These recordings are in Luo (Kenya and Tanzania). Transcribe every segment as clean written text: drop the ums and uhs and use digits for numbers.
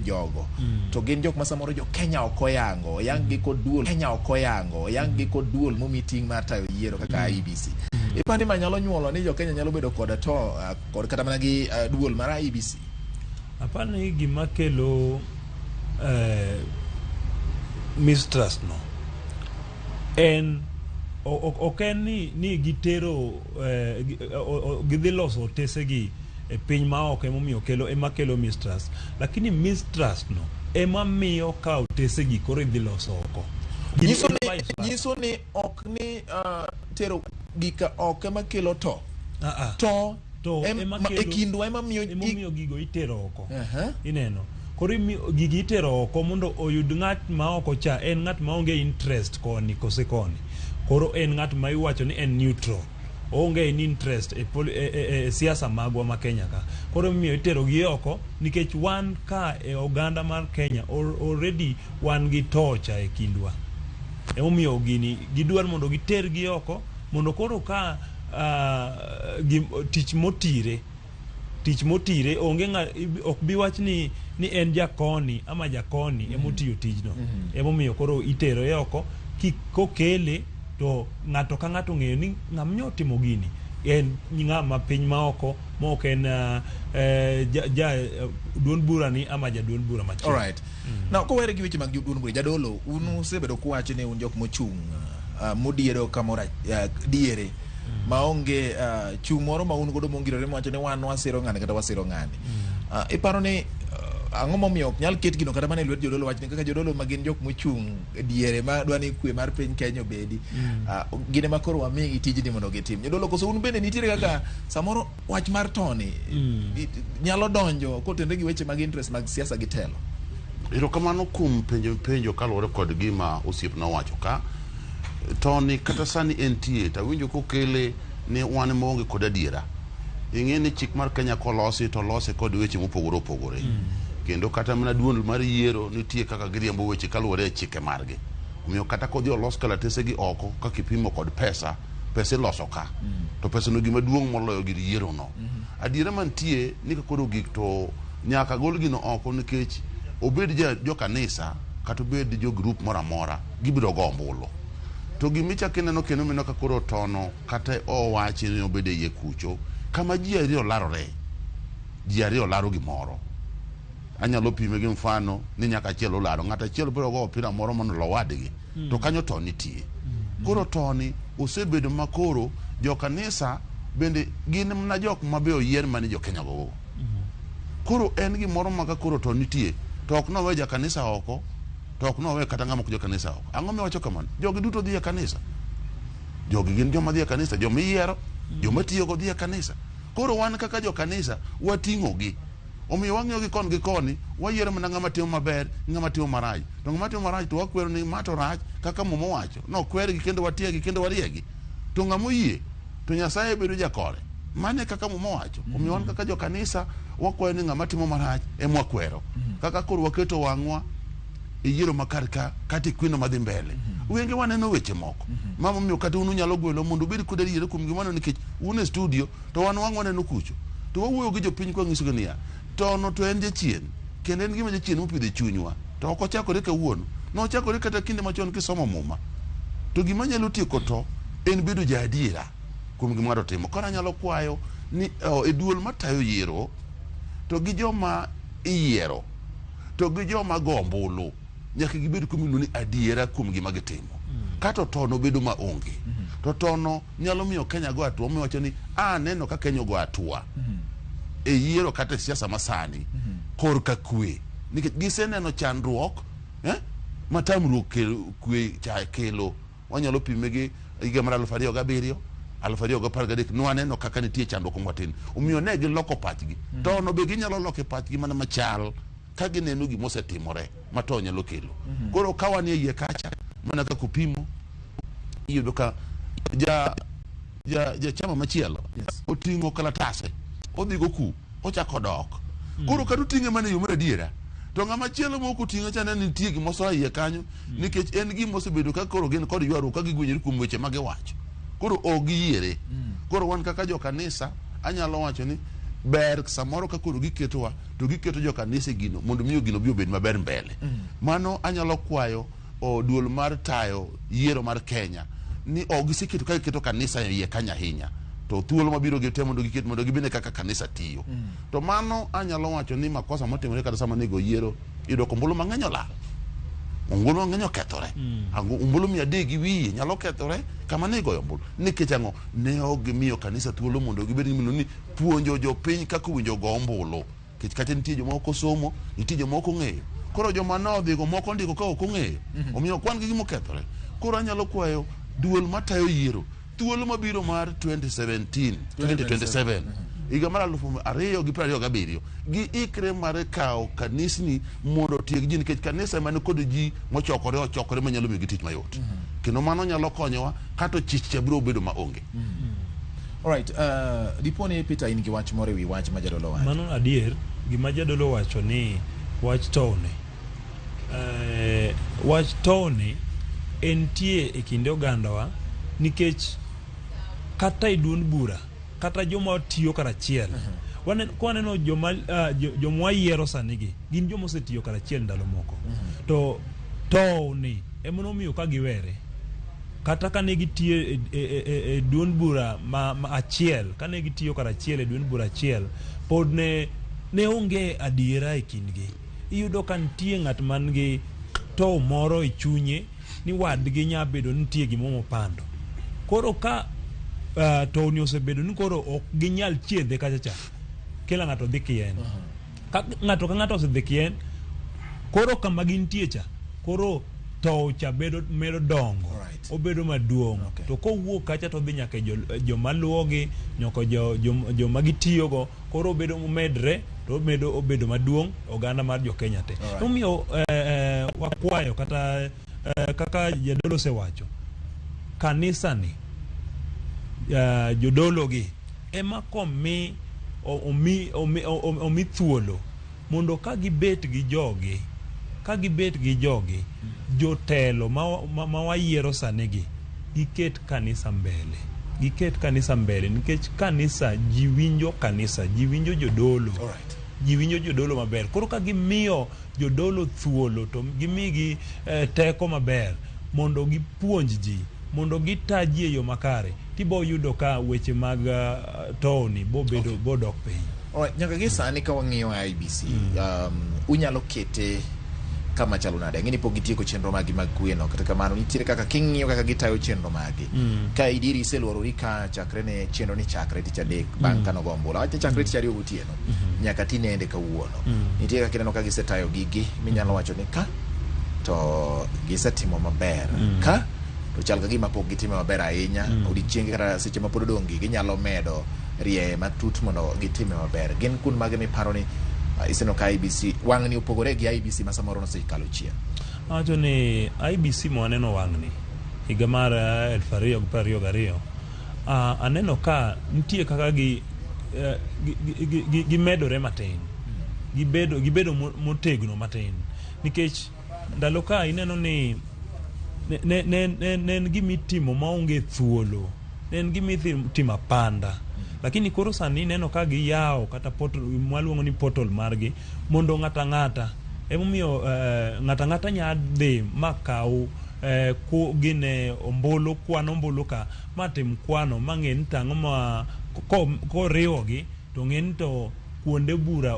Jogo to gin jok ma samoro jo Kenya ok oyango, oyang gi kod duol Kenya ok oyango, oyang gi kod duol momi ting' mar tayo yiero kaka IEBC. Ipani ma nyalo nyuolo ni jo Kenya nyalo bedo kod to kod kata mana gi duol mar IEBC? Aparo ni gima kelo mistrust no en ok en ni gitero gidhi loso otese gi e piny ma oko emomiyo kelo ema kelo mistrust, lakini mistrust no ema miyo ka otese gi koro idhi loso oko. Gini Nyiso ni en vice versa. Nyiso ni ok ni tero gika oko ema kelo to Ah, ah. to To ema e kindwa ema miyo emomiyo gigo itero oko. Ineno koro gigi itero oko mondo oyud ng'at ma oko cha en ng'at ma onge interest koni kose koni. Koro en ng'at ma iwacho ni en neutral, oonge any interest e siasa magwa ma Kenya ka. Koro emomiyo itero gi oko nikech wan ka e oganda mar Kenya already wan gi tocha e kindwa. Emomiyo gini gidwaro mondo giter gi oko mondo koro ka tich motire onge ng'a ok bi wach ni en jakoni ama jakoni emotiyo tijno. Emomiyo koro itere oko kokele to ng'ato ka ng'ato ong'eyo ni ng'ama nyo otimo gini en ng'ama piny ma oko ma ok en ja duond bura ni ama jaduond bura machielo. Alright. Now, kowere gi weche mag duond bura, jadolo, un usebedo kuwacho ni un jok mochung' modiero kamoro diere maonge chung' moro ma un godo mongirore mowacho ni wan wasiro ng'ani kata wasiro ng'ani. Iparo ni ang'o momiyo ok nyal ket gino kata mana e lwet jodolo, wachni kaka jodolo ma gin jok mochung' e diere ma dwa ni kwe mar piny Kenya obedi, gin ema koro wamigi tijni mondo gitim? Jodolo, koso un bende nitiere kaka samoro wach mar toni nyalo donjo kotenre gi weche mag interest mag siasa gi telo? Erokamano kuom penjo penjo kaluwore kod gima osiepna owacho ka. Toni kata sani entie to awinjo kokele ni wan maonge kod adiera. Ing'e ni chik mar Kenya kolosi to olose kod weche mopogore opogore. Kendo kata mana duol mar yiero nitie kaka giriembo weche kaluwore e chike margi. Omiyo kata kodhi olos kalatese gi oko kaka ipimo kod pesa, pesa iloso ka. To pesa no gima duong' moloyo gir yiero no. Adiera mantie ni ka koro gik to nyaka gol gino oko nikech obed ja jo kanisa kata obed jo group moro amora gibiro go ombulu. To gimichako ineno kendo mineno ka koro tono kata owachi ni obedo e iye kucho kama ji ariyo larore, ji ariyo laro gimoro. Anyalo pime gi mfano ni nyaka achiel olaro ng'ato achiel biro go opira moro mondo olo wadgi to kanyo to nitie. Koro toni osebedo ma koro jo kanisa bende gin mana jok ma be oyier mane jo Kenya gogo. Koro en gimoro ma ka koro to nitie to ok nowe ja kanisa oko to ok nowe kata ng'ama ok jo kanisa oko. Ang'o miwacho kamano? Jogi duto dhi e kanisa. Jogi gin joma dhi e kanisa, joma iyiero, joma tiyogo dhi e kanisa. Koro wan kaka jo kanisa wating'o gi. Omiyo wang'iyo gi koni gi koni, wayiero mana ng'ama timo maber, ng'ama timo marach. To ng'ama timo marach to wakwero ni ma to rach kaka Muma owacho. Nokwergi kendo watiegi kendo wariegi. To ng'ama oyie to Nyasaye bedo jakore. Mano e kaka Muma owacho. Omiyo wan kaka jo kanisa wakwayo ni ng'ama timo marach ema wakwero. Kaka koro waketo wang'wa e yiero ma kar ka kata e kweno madhi mbele. Wenge waneno weche moko. Ma momiyo kata un unyalo gwelo mondo ubed kod adiera kuom gima waneno nikech un e studio to wan wang' waneno kucho. To wawuoyo gi jopiny kwa nyisogi niya, tono to en jachien kendo en gima jachien mopidho e chunywa. To ok ochakore kawuono. Nochakore kata kinde machon kisomo Muma. To gima nyalo tieko to en bedo ja adiera kuom gima ng'ato timo. Koro anyalo kwayo ni e duol matayo yiero to gi joma iyiero to gi joma go ombulu nyaka gibed kuma iluongo ni adiera kuom gima gitimo. Kato tono bedo maonge. To tono nyalo miyo Kenya go hatua miwacho ni aneno ka Kenya ogo hatua e yiero kata e siasa masani korka kwe nikech giseneno chandruok ma tamruok kelo kwe cha kelo. Wanyalo pime gi higa mar 2007, 2013 nwaneno kaka nitie chandruok matin. Omiyo ne giloko pachgi. Tono be ginyalo loko e pachgi mana machal ka gineno gima osetimore ma to nyalo kelo. Koro ka wan e iye kacha mana kaka opimo iyudo ka ja chama machielo oting'o kalatase odhi go ku ochako dok. Koro kata oting'e mana e yo mar adiera to ng'ama chielo ma ok oting'e cha neno ni nitie gima osoyo iye kanyo nikech en gima osebedo ka koro gin kod ywaruok ka gigwenyore kuom weche ma giwacho. Koro ok giyiere. Koro wan kaka jo kanisa anyalo wacho ni Ber samoro ka koro giketowa to giketo jo kanisa e gino mondo miyo gino bi obed maber mbele. Mano anyalo kwayo o duol mar tayo yiero mar Kenya ni ok giseketo ka giketo kanisa e iye kanyo ahinya to thuolo mabiro gitemo mondo giket mondo gibine kaka kanisa tiyo. To mano anyalo wacho ni makosa motimore kata sama nego yiero iyudo ka ombulu mang'eny olal. Ombulu mang'eny okethore. Ombulu 300 gi wiye nyalo kethore kama ne igoyo ombulu. Nikech ang'o? Ne ok gimiyo kanisa thuolo mondo gibed gi gimiluongo ni puonjo jopiny kaka owinjo ogo ombulu. Nikech kacha nitie joma ok osomo, nitie joma ok ong'eyo. Koro joma nodhigo moko ondiko ka ok ong'eyo. Omiyo kwan gi gima okethore. Koro anyalo kwayo duol matayo yiero thuolo mabiro mar 2017, 2027 higa mar 2027 giikre mar kawo kanisni mondo otieg ji nikech kanisa ema nikod ji mochokore ochokore manyalo miyogi tich mayot. Kendo mano nyalo konyowa kata chich cha biro bedo maonge. Alright, dipo ni Peter in gi wach moro ewi wach ma jadolo wacho. Mano adier, gima jadolo wacho ni wach towni. Wach towni entie e kind ogandawa nikech kata e duond bura kata joma tiyo karachiel kwaneno joma joma wayiero sani gi gin joma osetiyo karachiel ndalo moko to towni ema nomiyo ka giwere kata kane gitiyo e duond bura ma achiel kane gitiyo karachiel e duond bura achiel pod ne onge adiera e kindgi. Iyudo ka nitie ng'at man gi tow moro e chunye ni wadgi nya bedo ni nitie gimo mopando. Koro ka towni osebedo ni koro ok ginyal chiedhe kacha cha, kila ng'ato dhi kien. Ka ng'ato ka ng'ato osedhi kien, koro kama gintie cha, koro tow cha bedo medo dongo. Obedo maduong'. To kowuok kacha to odhi nyaka e joma luwogi, nyaka joma gitiyogo, koro obedo momedre to omedo obedo maduong' oganda mar jo Kenya te. Omiyo wakwayo kata kaka jadolo osewacho, kanisa ni jodolo gi ema komi omi thuolo mondo ka gibet gi jogi, ka gibet gi jogi, jotelo ma wayiero sani gi, giket kanisa mbele. Giket kanisa mbele nikech kanisa ji winjo kanisa, ji winjo jodolo. Ji winjo jodolo maber. Koro ka gimiyo jodolo thuolo to gimigi teko maber mondo gipuonj ji, mondo gita ji e yo makare, tibo yudo ka weche mag towni bobedo bodok piny. Alright, nyaka gi sani ka wang'iyo IEBC, unyalo kete kama chalo nade? Ang'e ni pok gitieko chenro magi mag kwe no, kata kamano nitiere kaka king'iyo kaka gitayo chenro magi. Ka idieri iseluorori ka chakre ne chenro ni chakre tich adek bang' kano go ombulu. Awach ni chakre tich ariyo gotieno nyaka tinende kawuono. Nitie kaka ineno ka gisetayo gigi minyalo wacho ni ka to gisetimo maber. Ka to chal ka gima pok gitimo maber ahinya. Odiechienge kata seche ma pod odong' gi ginyalo medo rieye matut mondo gitime maber. Gin kuond mage miparo ni iseneno ka IEBC wang'ni opogore gi IEBC ma samoro nosekalo chien? Awacho ni IEBC ma waneno wang'ni higa mar 2022 aneno ka nitie kaka gimedore matin, gibedo motegno matin nikech ndalo ka ineno ni ne en gima itimo maonge thuolo, ne en gima itimo apanda. Lakini koro sani ineno ka giyawo kata portal mwaluongo ni portal margi mondo ng'ato ang'ata, emomiyo ng'ato ang'ata nya dhi ma kaw gine ombulu, kwan ombulu ka ma tim kwano ma ng'e ni tang'o ma koriwogi to ng'e ni to kuonde bura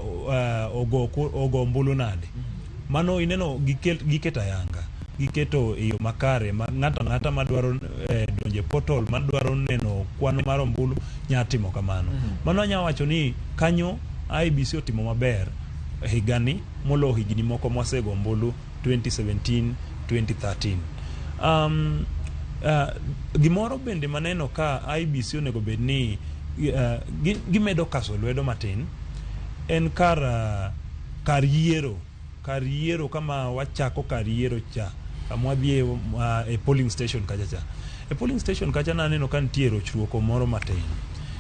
ogo ombulu nade. Mano ineno giketo ayanga, giketo e yo makare ma ng'ato ang'ata madwaro donjo e portal madwaro neno kwan mar ombulu nya timo kamano. Mano anya wacho ni kanyo IEBC otimo maber higani moloyo higni moko mwasego ombulu 2017, 2013. Gimoro bende maneno ka IEBC onego bed ni gimedo kaso lwedo matin en kar yiero, kar yiero kama wachako kar yiero cha kama wadhi e polling station kacha cha. E polling station kacha naneno ka nitie rochruok moro matin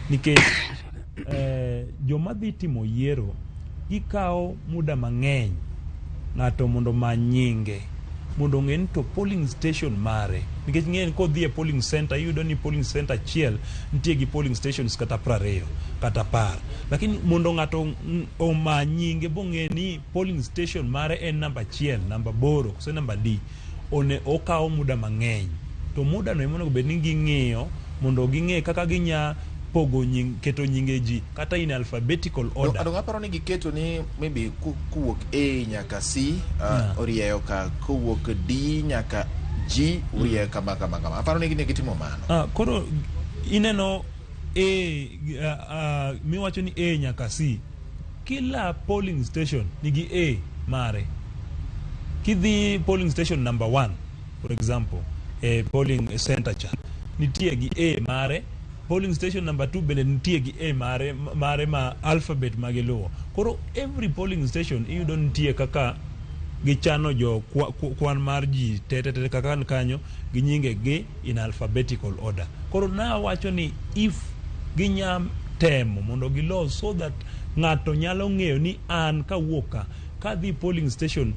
nikech joma dhi timo yiero gikawo muda mang'eny ng'ato mondo omany nyinge. Mondo ong'e ni to polling station mare, nikech ng'e ni kodhi e polling center, iyudo ni polling center achiel nitie gi polling stations kata 20 kata 10. Lakini mondo ng'ato omany nyinge bong'e ni polling station mare en namba 1, namba 8 kose namba D, one okawo muda mang'eny. To muda no ema onego bed ni ging'iyo mondo ging'e kaka ginya pogo nying, keto nyinge ji kata in alphabetical order. Donge aparo ni giketo ni maybe kowuok A nyaka C orieyo ka, kowuok D nyaka G orieyo kama kama kama. Aparo ni ne gitimo mano. Koro ineno A, miwacho ni A nyaka C, kila polling station nigi A mare. Kidhi polling station number 1, for example, polling center cha, nitie gi A mare. Polling station number 2 bende nitie gi A mare ma alphabet magiluwo. Koro every polling station iyudo nitie kaka gichano jo kwan mar ji te kaka kanyo gi nyinge gi in alphabetical order. Koro nawacho ni if ginya temo mondo gilos so that ng'ato nyalo ng'eyo ni an kawuok ka kadhi polling station,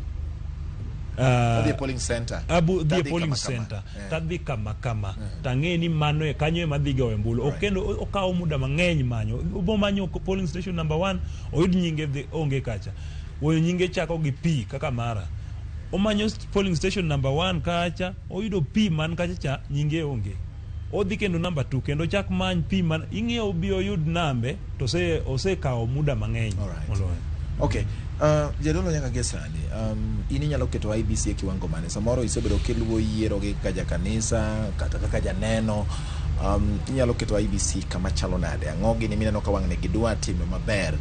Adhi e polling center. Abu dhi e polling center, tadhi kama kama, tang'e ni mano e kanyo ema dhi goyo ombulu. Ok kendo okawo muda mang'eny manyo. Obo manyo polling station number 1, oyud nyinge dhi onge kacha. Oyo nyinge chako gi P kaka mara. Omanyo polling station number 1 kacha, oyudo P man kacha cha, nyinge onge. Odhi kendo number 2, kendo chak many P man, ing'eyo obi oyud nambe, to osekawo muda mang'eny. Moloyo. Okay. Jadolo nyaka gie sani, in inyalo keto IEBC e kiwango mane? Samoro isebedo kiluwo yiero gi kaka jakanisa, kata kaka janeno. Inyalo keto IEBC kama chalo nade? Ang'o gini mineno ka wang'ni gidwa timo maber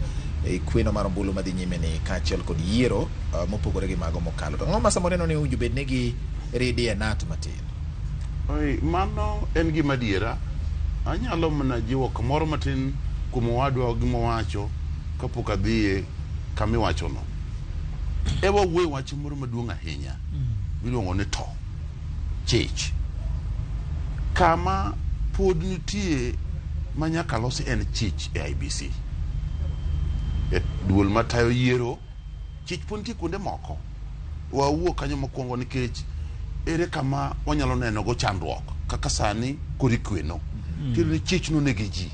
e kweno mar ombulu madhi nyime ni kaachiel kod yiero mopogore gi mago mokalo? To ang'o ma samoro ineno ni owinjo bed ni gi ridi e nat matin? Oi, mano en gima adiera. Anyalo mana jiwo kamoro matin kuom owadwa gima owacho kapok adhiye kamiwachono. Ewa wuoyo wach moro maduong' ahinya miluongo ni to chich. Kama pod nitie ma nyaka losi en chich e IEBC. E duol matayo yiero, chich pod nitie kuonde moko. Wawuo kanyo mokwongo nikech ere kama wanyalo neno go chandruok kaka sani koro ikweno. Tiende ni chich no negi ji.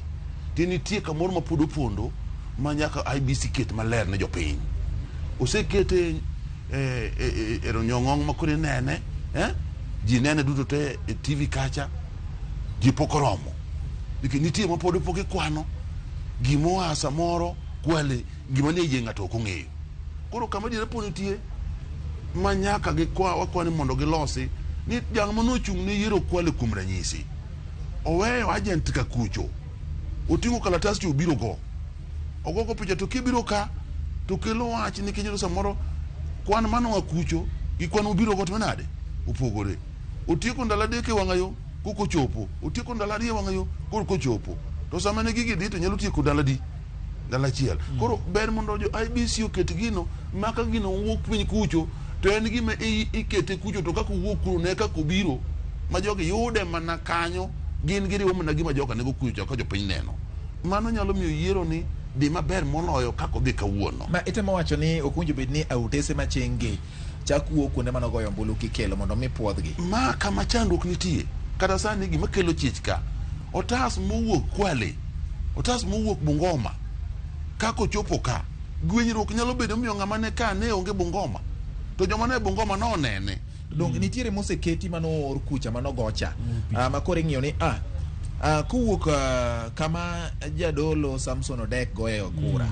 Tiende nitie kamoro ma pod opondo ma nyaka IEBC ket maler ne jopiny. Osekete e ronyong'ong ma koro inene, Ji nene duto te e TV kacha, ji pok oromo. Nikech nitie ma pod pok ikwano, gimoa samoro kwale, gima nie iye ng'ato ok ong'eyo. Koro kama diere pod nitie ma nyaka gikwa wakwa ni mondo gilosi ni jang' manochung' ne yiero Kwale kuom ranyisi. Oweyo agent ka kucho. Oting'o kalatas to obiro go. Ogogo picha to kibiro ka to kelo wach nikech yudo samoro kwan manoa kucho gi kwan mobiro go to nade opogore. Otieko ndalo 3 e wang'ayo kok ochopo. Otieko ndalo 2 e wang'ayo koro kochopo. To sama ne gigi dhi to nyalo tieko ndalo adi? Ndalo achiel. Koro ber mondo jo IEBC oket gino ma ka gino wuok piny kucho to en gima ikete kucho to kaka owuok kuno ne kaka obiro ma jogi yude mana kanyo gin giriwo mana gima joka nego kucho ka jopiny neno. Mano nyalo miyo yiero ni dhi maber moloyo kaka odhi kawuono. Ma itemo wacho ni ok owinjo bed ni autese machenge chak wuok kuonde mane ogoyo ombulu kikelo mondo mi puodhgi. Ma kama chandruok nitie. Kata sani gima kelo chich ka, otas mowuok Kwale, otas mowuok Bungoma, kaka ochopo ka, gwenyruok nyalo bedo miyo ng'ama ne ka ne onge Bungoma, to joma ne Bungoma nonene. Dong nitiere moseketi mano oor kucha mano gocha. Ma koro ing'iyo ni kowuok kama jadolo Samson Odek goye kura.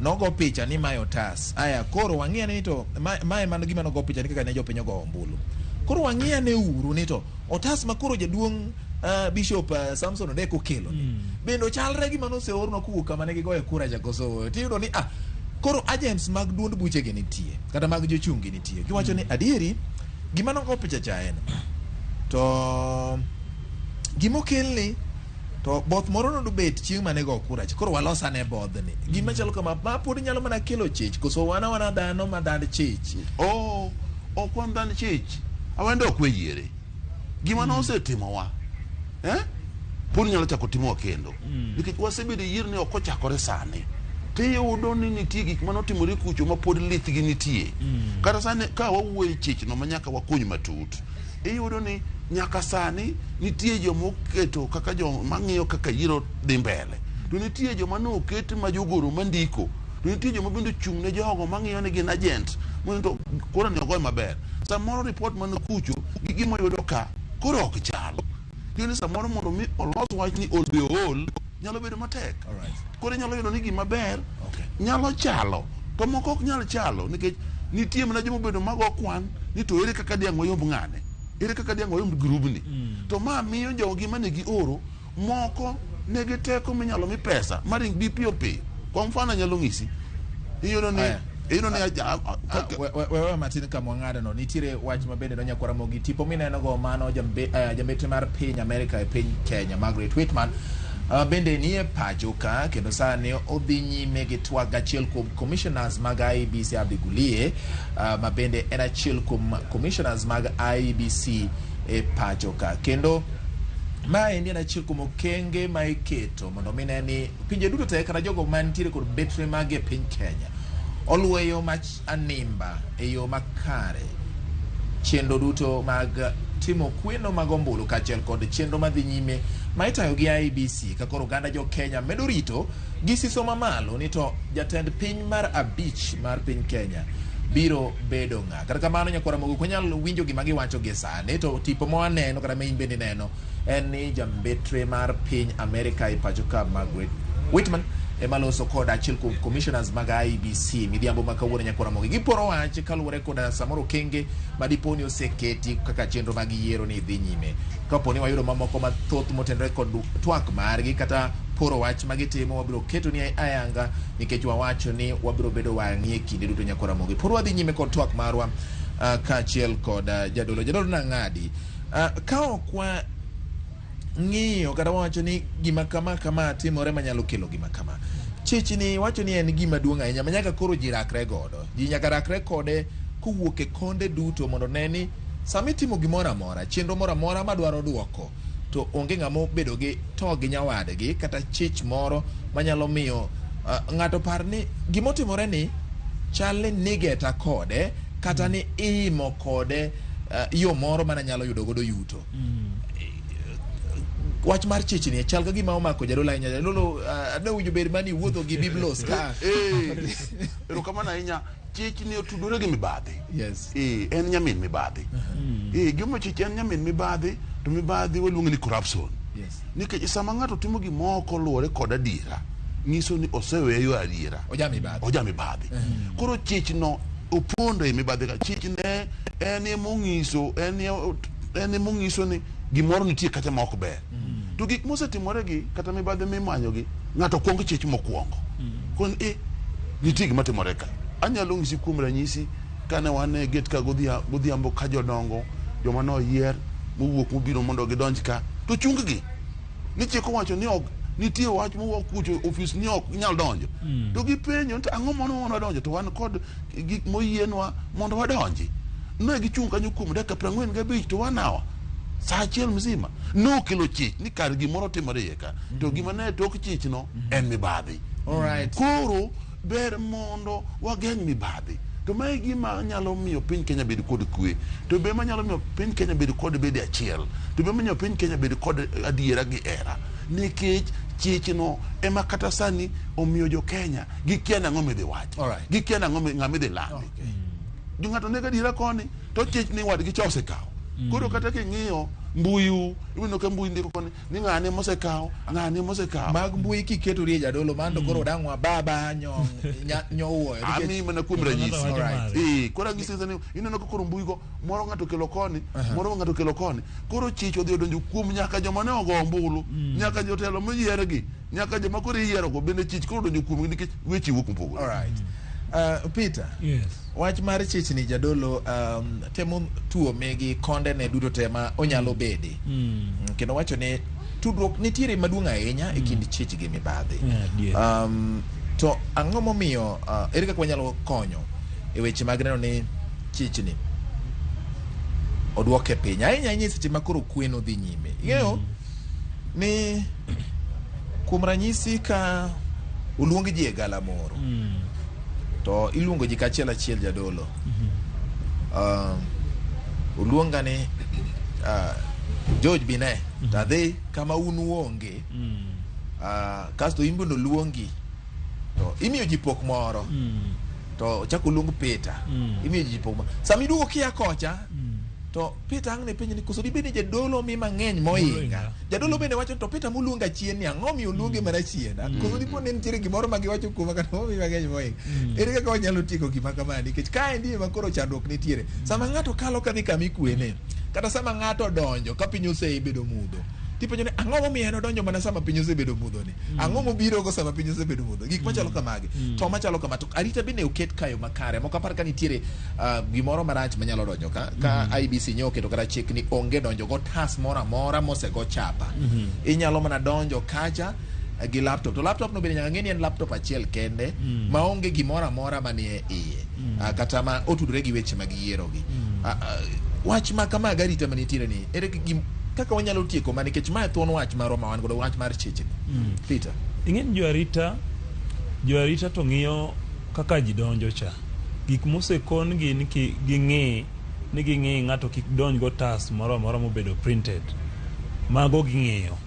Nogo picha ni mae otas. Aya koro wang'iya ni to mae mano gima nogo picha ni kaka ne jopiny ogo ombulu. Koro wang'iya ne uru ni to otas ma koro jaduong' Bishop Samson Odek okelo ni. Bende ochalre gi mano oseorno kowuok kama ne gigoye kura cha koso. Tiyudo ni koro agents mag duond buchegi nitie kata mag jochung' gi nitie. Giwacho ni adieri gima nogo picha cha en to gimokelni to both moro nodobet chieng' mane go kura cha. Koro walos ane bodhni. Gima chalo kama ma pod nyalo mana kelo chich koso wana wana dhano ma dhand chich. Oh, ok wan dhand chich. Awendo ok we yiere. Gima nosetimowa. Pod nyalo chako timowa kendo. Nikech wasebedo e yiero ni ok ochakore sani. Tiyudo ni nitie gik manotimore kucho ma pod lithgi nitie. Kata sani ka wawuoyo e chich no ma nyaka wakuny matut, iyudo ni nyaka sani nitie joma oketo kaka joma ng'iyo kaka yiero dhi mbele. To nitie joma noket ma jogoro mandiko. To nitie joma bende ochung' ne jogo mang'iyo ni gin agent. Mondo to kura ni ogoye maber. Samoro report man kucho gi gima oyudo ka koro ok chal. Tiende ni samoro mondo mi olos wach ni ol be ool nyalo bedo matek. Alright. Koro inyalo yudo ni gima ber Okay. nyalo chalo to moko ok nyal chalo nikech nitie mana joma obedo mago kwan ni to ere kaka diang' wayomb ng'ane ere kaka diang' wayomb grubni to ma miyo jogi mane gioro moko nigi teko minyalo mi pesa maring bi piyo piyo kwa mfano anyalo ng'isi iyudo ni Aya. iyudo ni Wewe matin kama wang'ado no nitiere wach mabende nonyakwara mogi tipo mineno go mano jambetre mar piny Amerika e piny Kenya Margaret Whitman bende nie pacho ka kendo sani odhi nyime gi twak achiel kuom commissioners mag IEBC Abdi Gulie ma bende en achiel kuom commissioners mag IEBC e pacho ka kendo maendi en achiel kuom okenge ma iketo mondo mi ne ni pinje duto te kata jogo mantiere kod betre magi e piny Kenya oluwo e yo mach animba e yo makare chenro duto mag timo kweno mag ombulu kaachiel kod chenro madhi nyime ma itayo gi IEBC ka koro oganda jo Kenya medo rito gi siso mamalo ni to jatend piny mar abich mar piny Kenya biro bedo ng'a. Kata kamano nyakwara mogo ok wanyal winjo gima giwacho gie sani to tipo ma waneno kata ma in bende ineno en ni jambetre mar piny Amerika e pacho ka Margaret Whitman ema loso kod achiel kuom commissioners mag IEBC midhiambo ma kawuono nyakwara mogi giporo wach kaluwore kod samoro okenge ma dipo ni oseketi kaka chenro mag yiero ni dhi nyime kapo ni wayudo mamoko mathoth motenore kod twak margi kata poro wach ma gitimo wabiro keto ni ayanga nikech wawacho ni wabiro bedo wang'i e kinde duto nyakwara mogi pod wadhi nyime kod twak marwa kaachiel kod jadolo jadolo nang'adi ka ok wa ng'iyo kata wawacho ni gima kama kama timore manyalo kelo gima kama chichni wacho ni en gima duong' ahinya ma nyaka koro ji rakre godo ji nyaka rakre kode kowuok e konde duto mondo ne ni sama itimo gimoro amora chenro moro amora madwaro duoko to onge ng'ama obedo gi to gi nyawadgi kata chich moro manyalo miyo ng'ato par ni gimotimore ni chal ni nigeta kode kata ni iimo kode yo moro mana nyalo yudo godo yuto wach mar chichni chal ka gima omako jadolo ahinya jadolo ne owinjo bed mani wuotho gi biblos ka Erokamano ahinya chichni otudore gi mibadhi yes En nyamin mibadhi gimomiyo chich en nyamin mibadhi to mibadhi waluonge ni corruption yes nikech sama ng'ato timo gimoko luwore kod adiera nyiso ni oseweyo adiera oja mibadhi oja mibadhi koro chich no opondo e mibadhi ka chich ne en emong'iso en emong'iso ni gimoro nitie kacha ma ok ber to gik mosetimore gi kata mibadhi mimanyo gi ng'ato kuong chich mokwongo kon e nitie gima timore ka anyalo ng'isi kuom ranyisi kane wan e gate ka godhiambo ka jodongo joma noyier mowuok mobiro mondo gidonj ka to chung gi ni chik owacho ni ok nitie wach mowuok kucho ofis ni ok nyal donjo to gipenjo ni to ang'o mono wadonjo to wan kod gik moyienwa mondo wadonji ne gichung' kanyo kuom dakika 45 to one hour saa achiel mzima nokelo chich ni kar gimoro timore iye ka to gima ne tok chich no en mibadhi Alright. koro ber mondo wageng' mibadhi to mae gima nyalo miyo piny Kenya bed kod kwe to be manyalo miyo piny Kenya bed kod bede achiel to be manyalo piny Kenya bed kod adiera gi hera nikech chich no ema kata sani omiyo jo Kenya gikia nang'o midhi wachi Alright. gikia nang'o ng'ama idhi landi jo ng'ato nego adiera koni to chich ni wadgi cha osekawo koro kata king'iyo mbuyu iwinjo ka mbui ndiko koni ni ng'ane mosekawo ng'ane mosekawo mag mbui kiketori e jadolo mano to koro dang' wa baba nyowuoyo ami mana kuom Ng'ato ranyisi wacho Alright. mare. Koro ang'isi ni ineno ka koro mbui go moro ng'ato okelo koni moro ng'ato okelo koni koro chich odhi odonjo kuom nyaka joma ne ogo ombulu nyaka jotelo moyiergi nyaka joma koro iyiero go bende chich koro odonjo kuomgi nikech weche wuok mopogore Alright. Peter Yes. wach mar chichni jadolo temo tuome gi kondene duto te ma onyalo bede kendo wacho ni tudruok nitiere maduong' ahinya e kind chich gi mibadhi Yeah, adier. To ang'o momiyo ere kaka wanyalo konyo e weche mag neno ni chichni oduoke piny ahinya ahinya e seche ma koro kweno dhi nyime ing'eyo ni kuom ranyisi ka Oluong ji e galamoro. To iluongo ji kachiel achiel jadolo. Oluonga ni George Bine, to adhi kama un uonge. Kasto in bende oluongi. To imiyo ji pok moro. To chako oluong Peter. Imiyo ji pok moro. Sama iduogo kia kocha, to Peter ang' ne penjo ni koso dibed ni jadolo mi mang'eny mohinga. Mohinga. Jadolo bende wacho ni to Peter moluonga chien ni ang'o miyo oluonge mana chien. Koso dipo ni nitiere gimoro ma giwacho kuoma kata momi mang'eny mohinga. Ere kaka wanyalo tieko gima kama nikech kaendi ema koro chandruok nitiere. Sama ng'ato kalo kadhi kama ikwene, kata sama ng'ato odonjo ka piny osebedo mudho, tipenjo ni ang'o momiyo en odonjo mana sama piny osebedo mudho ni? Ang'o mobirogo sama piny osebedo mudho? Gik machalo kamagi. To machalo kama to arita bende oket kayo makare. Mok apar ka nitiere gimoro marach manyalo donjo ka IBC nyo oketo kata chik ni onge donjo go tas moro amora mosego chapa. Inyalo mana donjo kacha gi laptop. To laptop no bende nyaka ng'e ni en laptop achiel kende maonge gimoro amora manie iye. Kata ma otudore gi weche mag yiero gi. Wach ma kama arita manitiere ni ere kaka wanyalo tieko ma nikech mae thuon wach marwa ma wan godo wach mar chechni. Peter. Ing'e ni joarita to ng'iyo kaka ji donjo cha. Gik mosekon gi ni ging'i ni ging'i ng'ato kik donj go tas moro amora mobedo printed. Mago ging'iyo.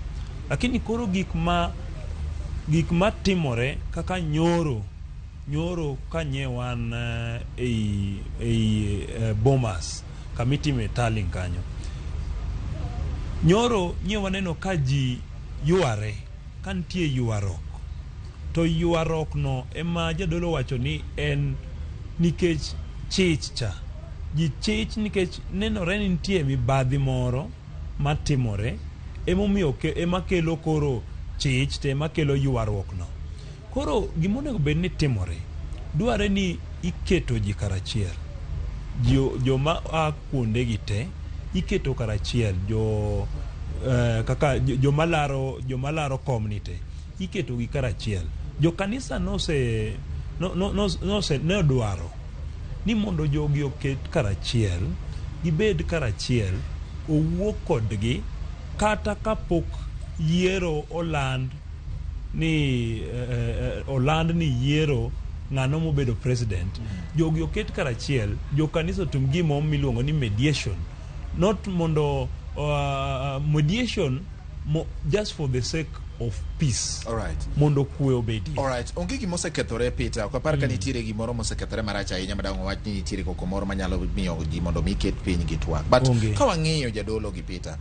Lakini koro gik ma timore kaka nyoro kanye wan ei Bomas kamitime tallying kanyo. Nyoro nye waneno ka ji yware, ka nitie ywaruok. To ywaruok no ema jadolo wacho ni en nikech chich cha. Ji chich nikech nenore ni nitie mibadhi moro matimore, emomiyo ema kelo koro chich to ema kelo ywaruok no. Koro gima onego bed ni timore, dware ni iketo ji karachiel. Joma a kuondegi te iketo karachiel, kaka joma laro kom ni te iketo gi karachiel. Jo kanisa ne odwaro ni mondo jogi oket karachiel, gibed karachiel, owuo kodgi kata kapok yiero oland ni oland ni yiero ng'ano mobedo president. Jogi oket karachiel, jo kanisa otim gima miluongo ni mediation, not mondo mediation just for the sake of peace. All right. Mondo kwe obedie. All right. Onge gima osekethore Peter, ok apar ka nitiere gimoro mosekethore marach ahinya madang' wach ni nitiere koko moro manyalo miyo ji mondo mi ket piny gi twak. But ka wang'iyo jadolo gi Peter,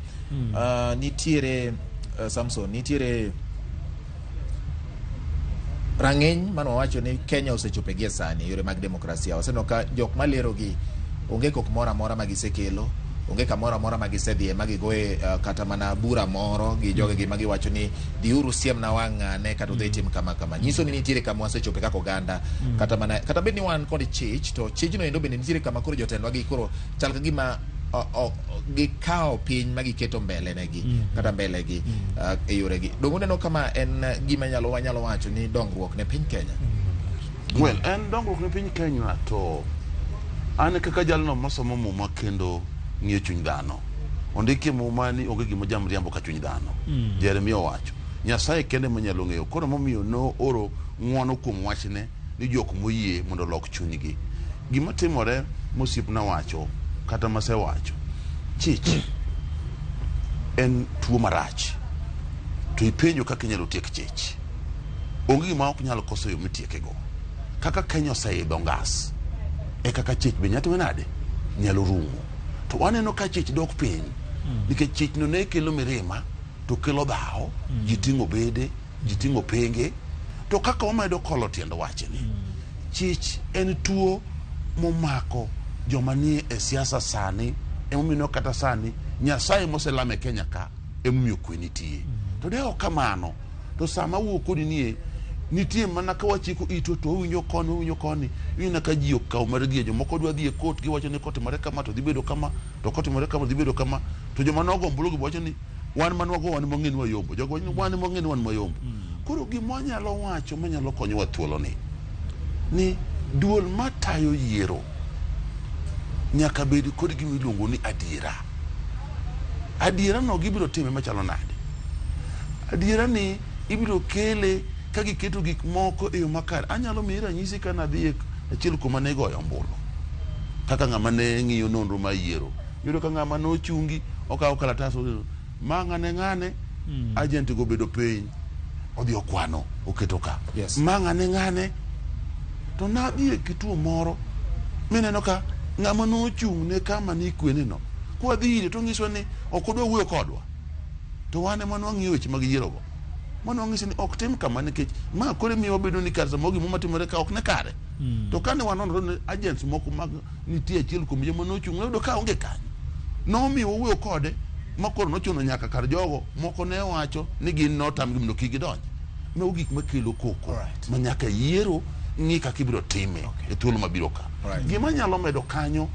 nitiere Samson, nitiere rang'iny mane wawacho ni Kenya osechope gie sani yore mag demokrasia. Waseneno ka jok malerogi onge kok moro amora ma gisekelo, onge kamoro amora ma gisedhiye ma gigoye kata mana bura moro gi jogegi ma giwacho ni dhiuru siemna wang' ng'ane kata udhi tim kama kama. Nyiso ni nitiere kama wasechope kaka oganda, kata bed ni wan kod chich, to chijno endo bende nitiere kama koro jotendwa gi koro chal ka gima gikawo piny ma giketo mbele negi kata mbele gi e yoregi. Donge uneno kama en gima wanyalo wacho ni dongruok ne piny Kenya? Well, en dongruok ne piny Kenya to an kaka jalno masomo muma kendo ng'iyo chuny dhano. Ondiki e muma ni onge gima jamriambo ka chuny dhano. Jeremia owacho. Nyasaye kende manyalo ng'eyo. Koro momiyo nooro ng'wono kuom wachne ni jok moyie mondo olok chunygi. Gima timore mosiepna wacho kata masewacho, chich en tuo marach. To ipenjo kaka inyalo tiek chich. Onge gima ok nyal koso yo mitiekego. Kaka Kenya oseidho ngas, e kaka chich be nyalo timo nade? Nyalo rumo. To waneno ka chich dok piny. Nikech chich no ne kelo mirima, to kelo dhawo, ji ting'o bede, ji ting'o penge. To kaka wamedo kolo tiend wachni, chich en tuo momako joma nie e siasa sani, emomiyo kata sani Nyasaye moselame Kenya ka emomiyo kwe nitie. To de ok kamano, to sama wuo kodi nie, nitie mana ka wachiko itwa to wawinjo koni, wawinjo koni, iwinjo ka ji okawo mar dhie, jomoko dwa dhi e kot, giwacho ni kotimore kama to dhi bedo kama, to kotimore kama dhi bedo kama, to joma nogo ombulu gi wacho ni wan manwago wan mong'e ni wayombo, jogo wacho ni wan mong'e ni wan mayombo. Koro gima wanyalo wacho manyalo konyowa thuolo ni duol matayo yiero nyaka bed kod gima iluongo ni adiera. Adiera no gibiro time machalo nade? Adiera ni ibiro kele Ka giketo gik moko e yo makare, anyalo miyi ranyisi ka nadhi e achiel kuma ne igoyo ombulu. Kaka ng'ama ne ng'iyo nonro mar yiero. Iyudo ka ng'ama nochungi okawo kalatas ma ng'ane ng'ane agent go obedo piny odhi okwano oketo ka. Yes. Ma ng'ane ng'ane to nadhi e kituo moro mineno ka ng'ama nochung' ne kama ni kwene no kwadhi ire to onyiswa ni ok odwa wuoyo kodwa to wan ema nwang'iyo weche mag yiero go mano wang'ise ni ok tim kama nikech ma koro miyo wabedo ni kar samoro gimoro matimore ka ok ne kare to kane wanono ni agents moko mag nitie achiel kuom joma nochung' noyudo ka onge kanyo nomiyo wawuoyo kode ma koro nochuno nyaka kar jogo moko ne wacho ni gin notamgi mondo kik gidonj mago gik makelo koko Alright. ma nyaka yiero ng'i kaka ibiro time e thuolo mabiro ka Alright. gima nyalo medo kanyo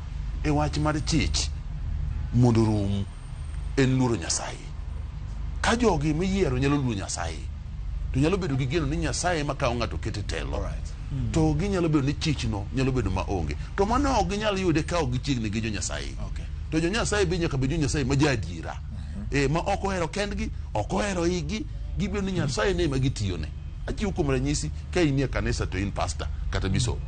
e wach mar chich mondo rum en luoro Nyasaye ka jogi miyiero nyalo luoro Nyasaye to nyalo bedo gi geno ni Nyasaye ema kawo ng'ato kete telo Alright. to ginyalo bedo ni chichno nyalo bedo maonge to mano ok ginyal yude ka ok gichiegni gi jo Nyasaye Okay. to jo Nyasaye be nyaka bed jo Nyasaye ma jaadiera ma ok ohero kendgi ok ohero igi gibedo ni Nyasaye ne ema gitiyone achiwo kuom ranyisi ka inie kanisa to in pastor kata bishop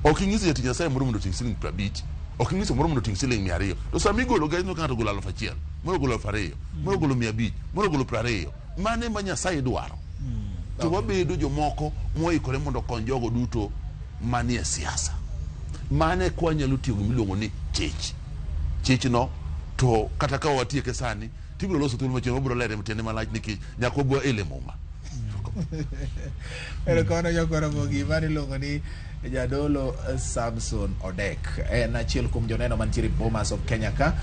ok inyiso jatich Nyasaye moro mondo oting' siling 50 ok inyiso moro mondo oting' siling 200 to sama igolo ga ineno ka ng'ato ogolo 1000 moro ogolo 2000 moro ogolo 500 moro ogolo 20 mane ma Nyasaye dwaro to wabedo jomoko moikore mondo okony jogo duto manie siasa mane kwa nyalo tiyo gimiluongo ni chich chichno to kata ka watieke sani tibiro loso thuolo machielo wabiro lere tiende malach nikech nyaka wabwa ele muma Erokamano jokora Ramogi, mano iluongo ni Jadolo Samson Odek. En achiel kuom joneno mantiere Bomas of Kenya ka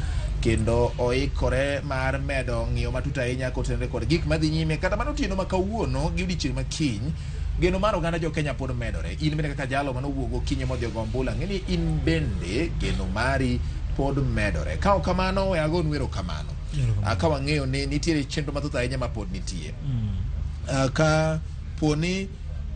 kendo oikore mar medo ng'iyo matut ahinya kotenore kod gik madhi nyime kata mana otieno ma kawuono gi odiechieng' ma kiny. Geno mar oganda jo Kenya pod medore. In bende kaka jalo manowuok gokinyi modhi ogo ombulu, ang'e ni in bende geno mari pod medore. Ka ok kamano, we agonu erokamano. Ka wang'eyo ni nitiere chenro mathoth ahinya ma pod nitie. Ka poni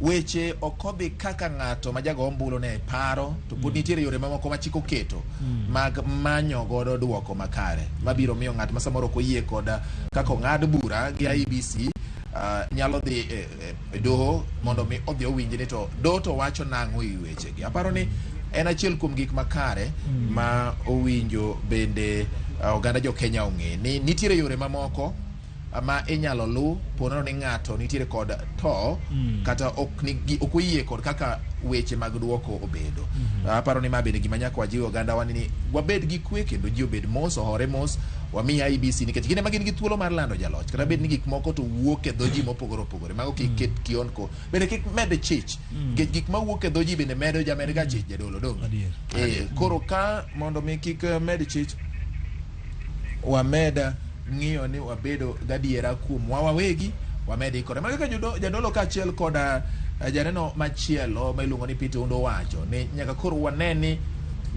weche ok odhi kaka ng'ato ma jago ombulu ne paro to pod nitiere yore mamoko ma chik oketo mag manyo godo duoko makare mabiro miyo ng'at ma samoro ok oyie kod kaka ong'ad bura gi IEBC nyalo dhi e doho mondo mi odhi owinj ni to doho to wacho nang'o e wechegi. Aparo ni en achiel kuom gik makare ma owinjo bende oganda jo Kenya ong'e ni nitiere yore mamoko ma inyalo lu ponono ni ng'ato nitiere kod to kata ok oyie kod kaka weche mag duoko obedo. Aparo ni ma bende gima nyaka wajiw oganda wa ni wabed gi kwe kendo ji obed mos, ohore mos, wami IEBC nikech gin ema gin gi thuolo mar lando jaloch kata bed ni gik moko to wuok e dho ji mopogore opogore. Mago kik ket kionko bende kik med chich nikech gik mawuok e dho ji bende medo jamed ga chich jadolo dong. Koro ka mondo mi kik med chich wamed ng'iyo ni wabedo gadiera kuomwa wawegi, wamed ikore. Mana kaka jadolo kaachiel kod janeno machielo ma iluongo ni Peter Oundo wacho ni nyaka koro wane ni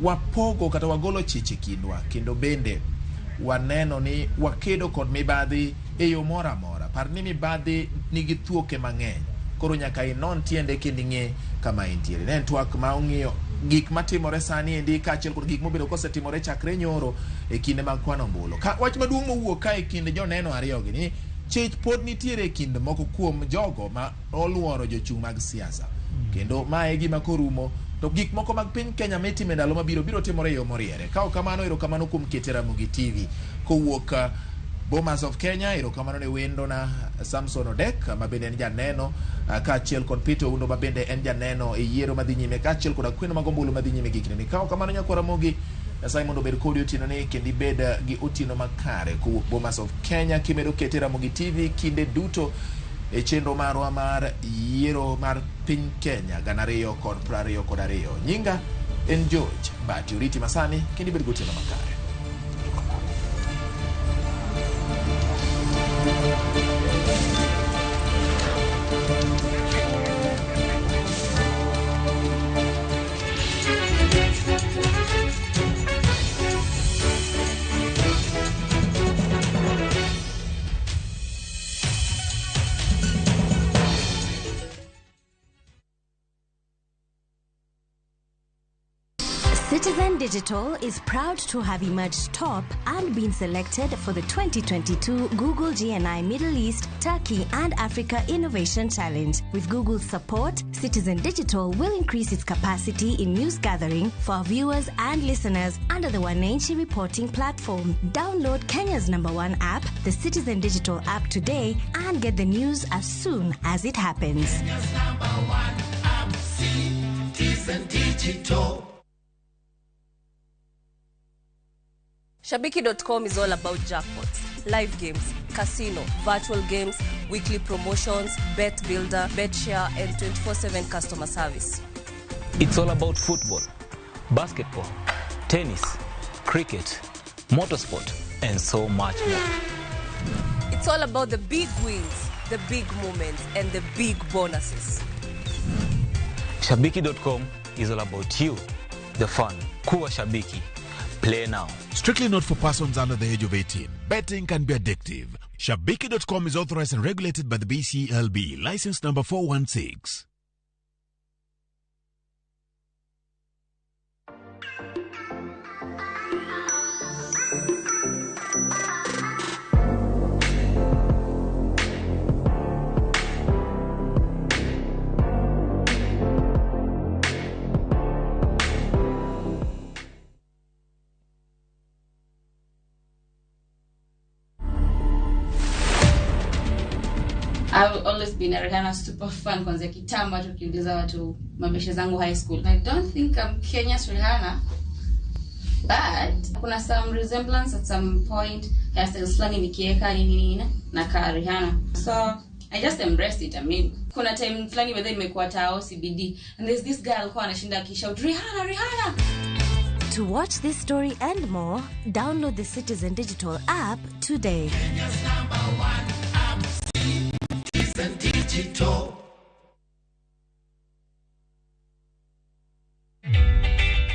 wapogo kata wagolo chich e kindwa kendo bende waneno ni wakedo kod mibadhi e yo moro amora. Par ni mibadhi nigi thuoke mang'eny, koro nyaka inon tiende kendo ing'e kama entiere. Ne en twak ma ong'iyo gik matimore sani endi kaachiel kod gik mobedo kosetimore chakre nyoro e kinde mag kwano ombulu. Ka wach maduong' mowuok ka e kind joneno ariyogi ni chich pod nitiere e kind moko kuom jogo ma oluoro jochung' mag siasa. Kendo mae e gima korumo to gik moko mag piny Kenya mitimo e ndalo mabiro biro timore e yo moriere. Ka ok kamano, erokamano kuom kete Ramogi TV kowuok Bomas of Kenya. Erokamano ne wendona Samson Odek ma bende en janeno kaachiel kod Peter Oundo ma bende en janeno e yiero madhi nyime kaachiel kod akweno mag ombulu madhi nyime gi kindeni. Ka ok kamano nyakwar Ramogi, Nyasaye mondo obed kodi otieno ni kendo ibed gi otieno makare kowuok Bomas of Kenya kimedo kete Ramogi TV kinde duto e chenro marwa mar yiero mar piny Kenya 2022. Nyinga en George Mbati, oriti masani kendo ibed gotieno makare. Citizen Digital is proud to have emerged top and been selected for the 2022 Google GNI Middle East, Turkey and Africa Innovation Challenge. With Google's support, Citizen Digital will increase its capacity in news gathering for our viewers and listeners under the Wananchi reporting platform. Download Kenya's #1 app, the Citizen Digital app today, and get the news as soon as it happens. Kenya's #1 app, Citizen Digital. Shabiki.com is all about jackpots, live games, casino, virtual games, weekly promotions, bet builder, bet share, and 24/7 customer service. It's all about football, basketball, tennis, cricket, motorsport, and so much more. It's all about the big wins, the big moments, and the big bonuses. Shabiki.com is all about you, the fun. Kuwa Shabiki. Play now. Strictly not for persons under the age of 18. Betting can be addictive. Shabiki.com is authorized and regulated by the BCLB. License number 416. I've always been a Rihanna super fan kwanzia kitambo, hata ukiuliza watu mabeshe zangu high school. I don't think I'm Kenya's Rihanna, but kuna some resemblance at some point, hairstyles fulani nikieka nini nini na ka Rihanna. So I just embraced it. I mean, kuna time fulani whether imekuwa tao CBD and there's this girl alikuwa anashinda akishout Rihanna, Rihanna. To watch this story and more, download the Citizen Digital app today. Kenya's #1 app, Citizen Digital.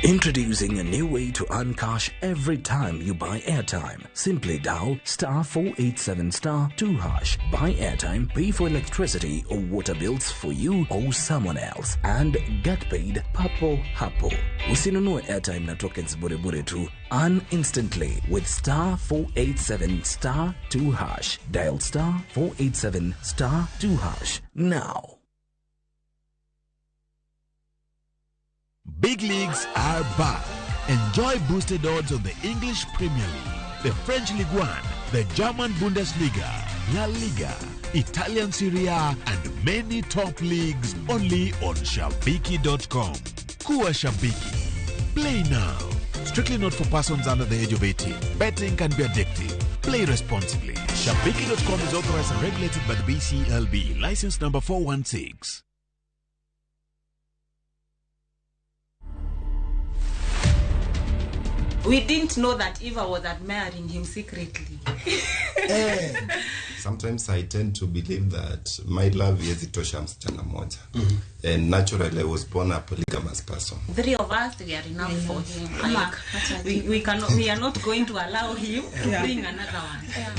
Introducing a new way to earn cash every time you buy airtime. Simply dial *487*2#. Buy airtime, pay for electricity or water bills for you or someone else, and get paid papo hapo. Usinunue airtime na tokens bure bure tu. Earn instantly with *487*2#. Dial *487*2# now. Big leagues are back. Enjoy boosted odds on the English Premier League, the French Ligue 1, the German Bundesliga, La Liga, Italian Serie A, and many top leagues only on Shabiki.com. Kuwa Shabiki. Play now. Strictly not for persons under the age of 18. Betting can be addictive. Play responsibly. Shabiki.com is authorized and regulated by the BCLB. License number 416. We didn't know that Eva was admiring him secretly. Sometimes I tend to believe that my love is itosha msichana moja. And naturally I was born a polygamous person. Three of us, we are enough for him. Like, we are not going to allow him to bring another one. Yeah.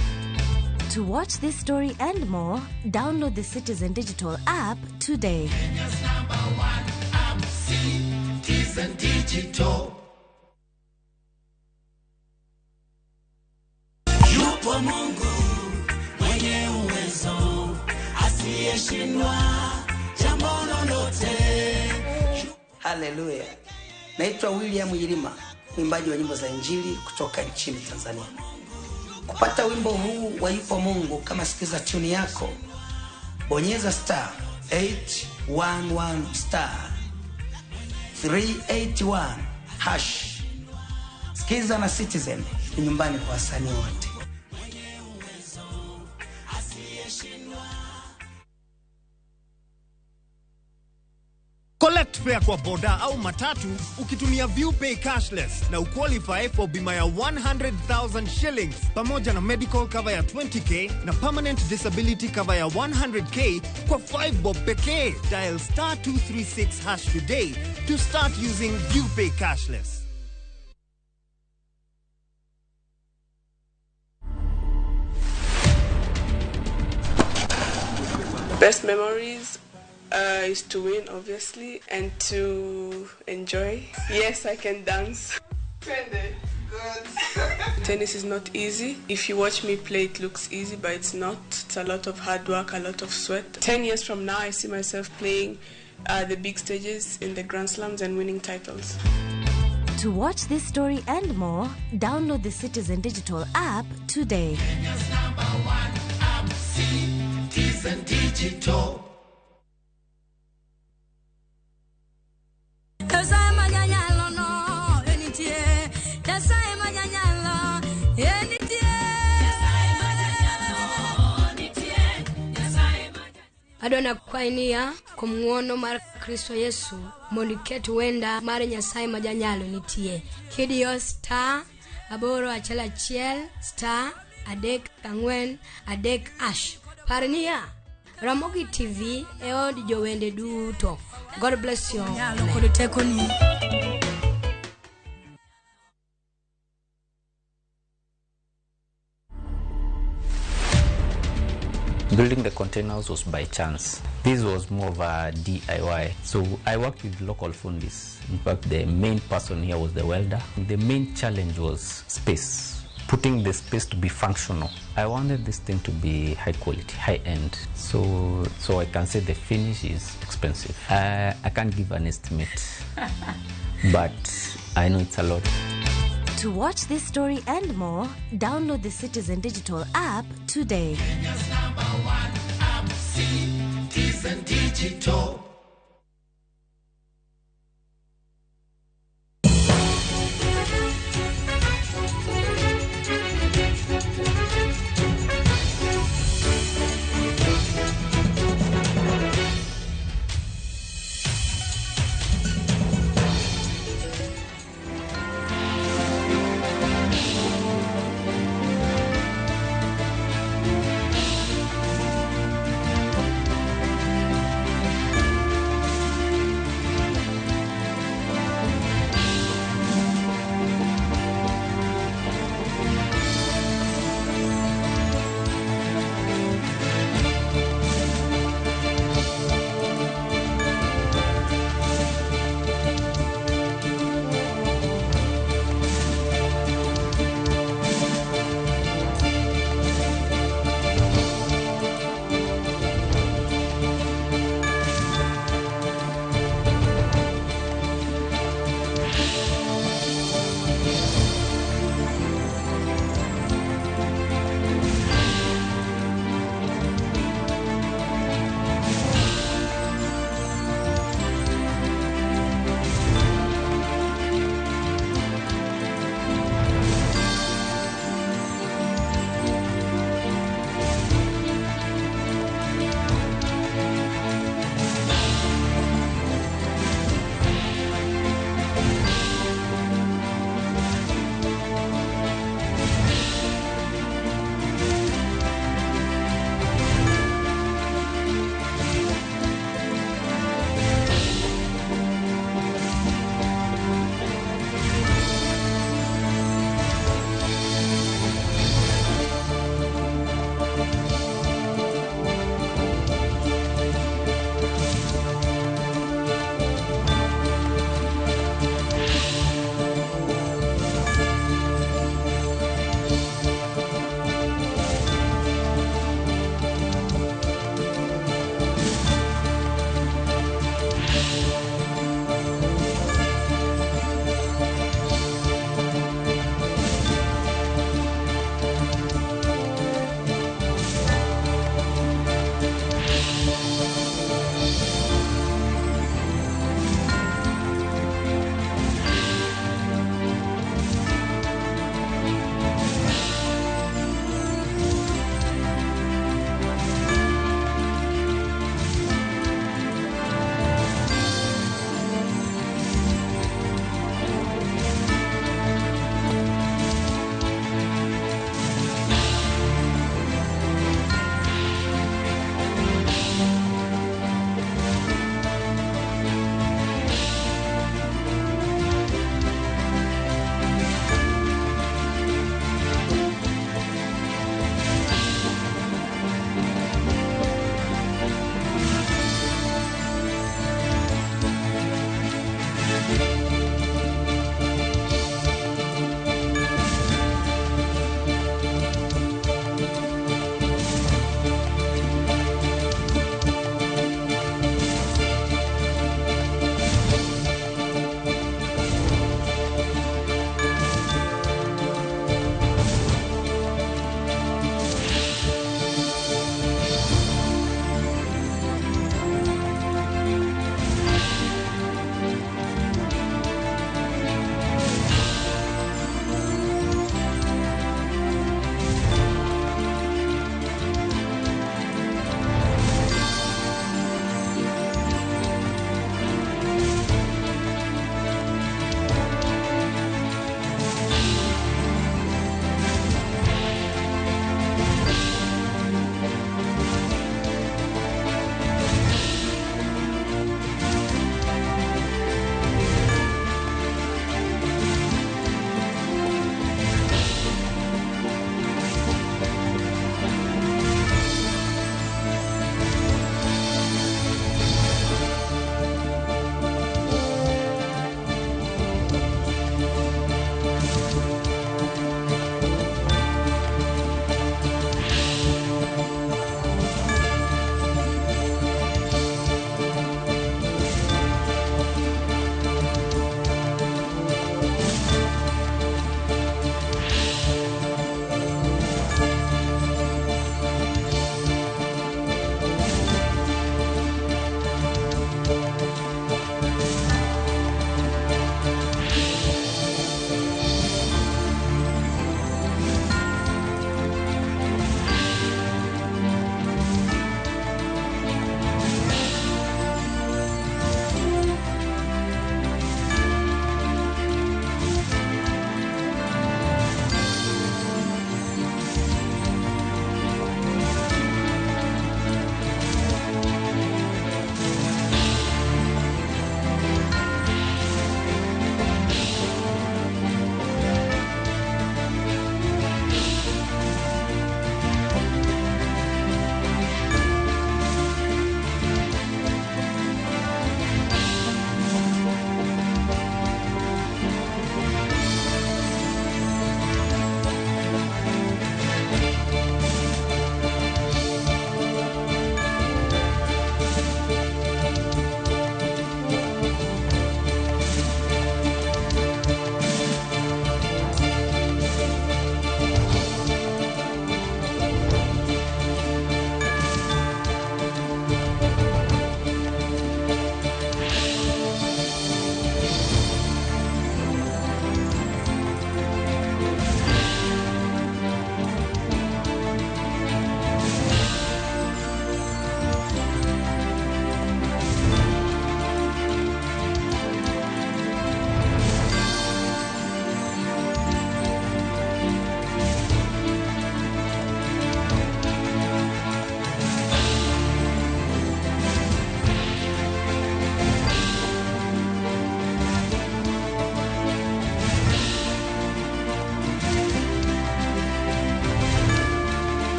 To watch this story and more, download the Citizen Digital app today. Kenya's #1 app, Citizen Digital. Yupo Mungu mwenye uwezo asiyeshindwa jambo lolote. Haleluya. Naitwa William Yilima, mwimbaji wa nyimbo za Injili kutoka nchini Tanzania. Kupata wimbo huu wa Yupo Mungu kama sikiza tune yako, bonyeza *811*381#. Sikiza na Citizen ni nyumbani kwa wasanii wote. Collect fare kwa boda au matatu ukitumia ViewPay cashless na uqualify for bima ya 100,000 shillings pamoja na medical cover ya 20k na permanent disability cover ya 100k kwa 5 bob pekee. Dial *236# today to start using ViewPay cashless. Best memories is to win, obviously, and to enjoy. Yes, I can dance. Twende. Good. Tennis is not easy. If you watch me play, it looks easy, but it's not. It's a lot of hard work, a lot of sweat. 10 years from now, I see myself playing the big stages in the Grand Slams and winning titles. To watch this story and more, download the Citizen Digital app today. Kenya's number one app, Citizen Digital. Nyasaye manyanyalo no enitie Nyasaye manyanyalo enitie Adona kwainia kuom ng'wono mar Kristo Yesu mondo iket wenda mar Nyasaye majanyalo nitie. Kidiyo star 811 star 34 3 hash. Par niya, Ramogi TV e od jowende duto. God bless you. Nyalo kod tekoni. Building the containers was by chance. This was more of a DIY. So I worked with local fundis. In fact, the main person here was the welder. The main challenge was space, putting the space to be functional. I wanted this thing to be high quality, high end. So I can say the finish is expensive. I can't give an estimate, but I know it's a lot. To watch this story and more, download the Citizen Digital app today. Kenya's number one app, Citizen Digital.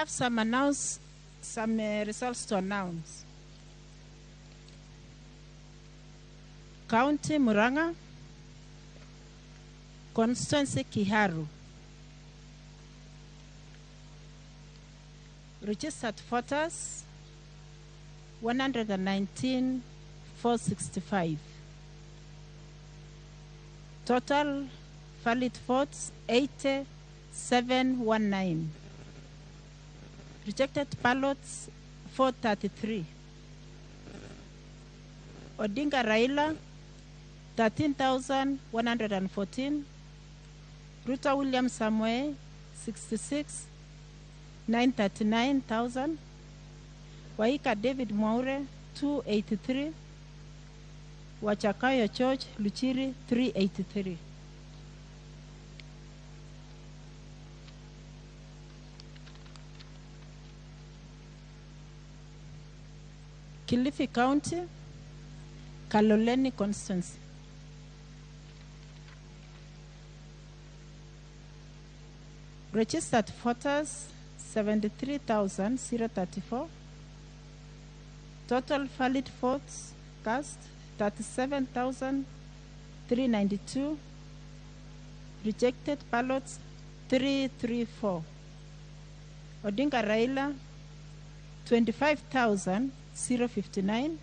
have some results to announce. County Murang'a, Constituency Kiharu. Registered voters 119,465. Total valid votes 8719. Rejected ballots 433. Odinga Raila 13,114. Ruto William Samoei 66,939,000. Waika David Mwaure 283. Wajackoyah George Luchiri 383. Kilifi County, Kaloleni constituency. Registered voters 73,034. Total valid votes cast 37,392. Rejected ballots 334. Odinga Raila 25,059.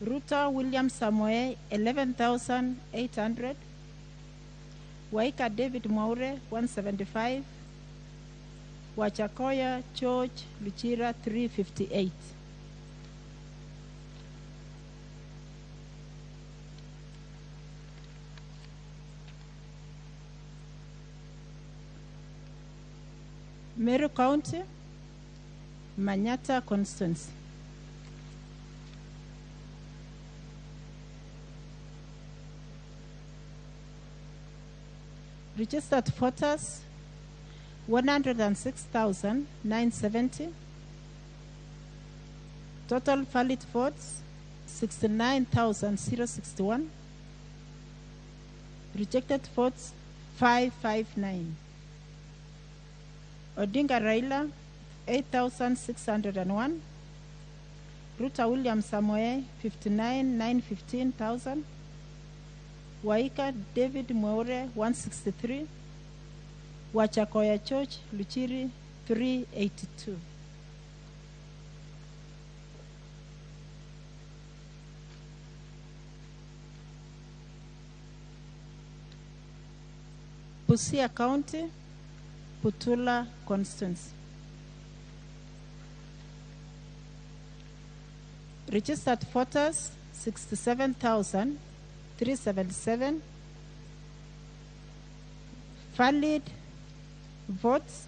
Ruto William Samoei 11,800. Waika David Mwaure 175. Wajackoyah George Luchiri 358. Meru County, Manyatta constituency. Registered voters 106,970. Total valid votes 69,061. Rejected votes 559. Odinga Raila 8,601. Ruto William Samoei 59,915,000. Waika David Mwaure 163. Wajackoyah George Luchiri 382. Busia County, Butula constituency. Registered voters 67,377. Valid votes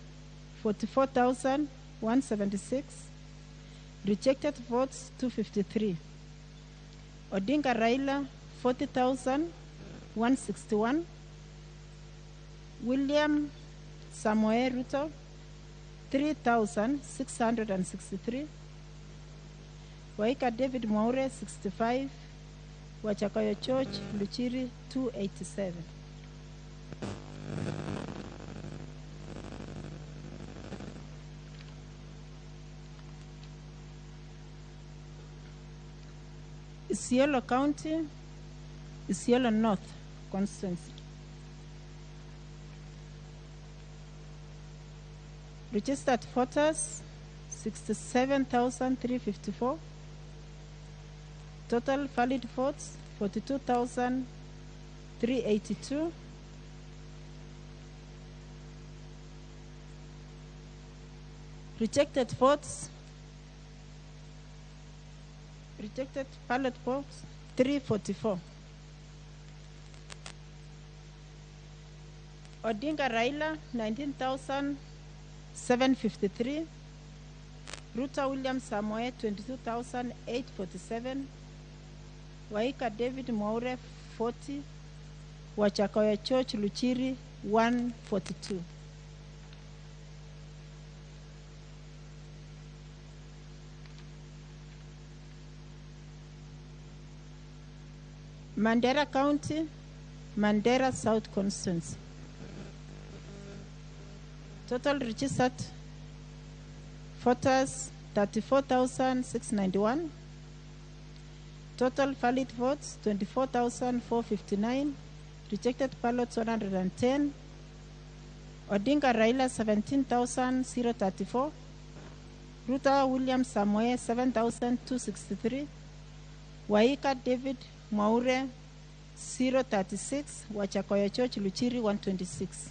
44,176. Rejected votes 253. Odinga Raila 40,161. William Samoei Ruto 3,663. Waika David Mwaure 65. Wajackoyah George Luchiri 287. Isiolo County, Isiolo North constituency. Registered voters 67,354. Total valid votes 42,382. Rejected votes, rejected ballot box 344. Odinga Raila 19,753. Ruto William Samoei 22,847. Waika David Mwaure 40. Wajackoyah George Luchiri 142. Mandera County, Mandera South constituency. Total registered voters 34,691. Total valid votes 24,459. Rejected ballots 110. Odinga Raila 17,034. Ruto William Samoei 7,263. Waika David Mwaure 036. Wachakoya Church Luchiri 126.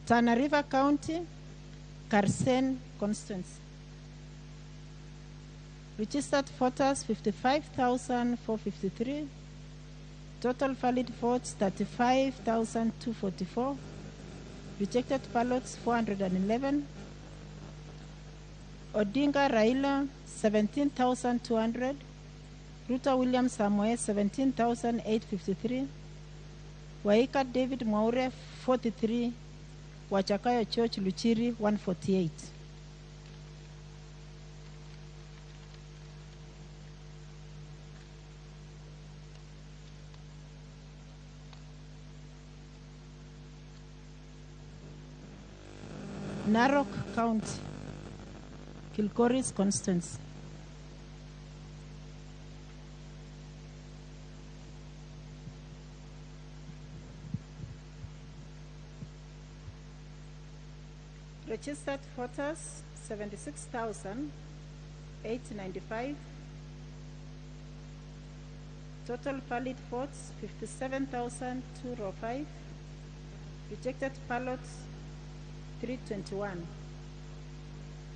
Tana River County, Karsen constituency. Registered voters 55,453. Total valid votes 35,244. Rejected ballots 411. Odinga Raila 17,200. Ruto William Samoei 17,853. Waika David Mwaure 43. Wachakayo Church Luchiri 148. Narok County, Kilgoris constituency. Registered voters 76,895. Total valid votes 57,205. Rejected ballots 321.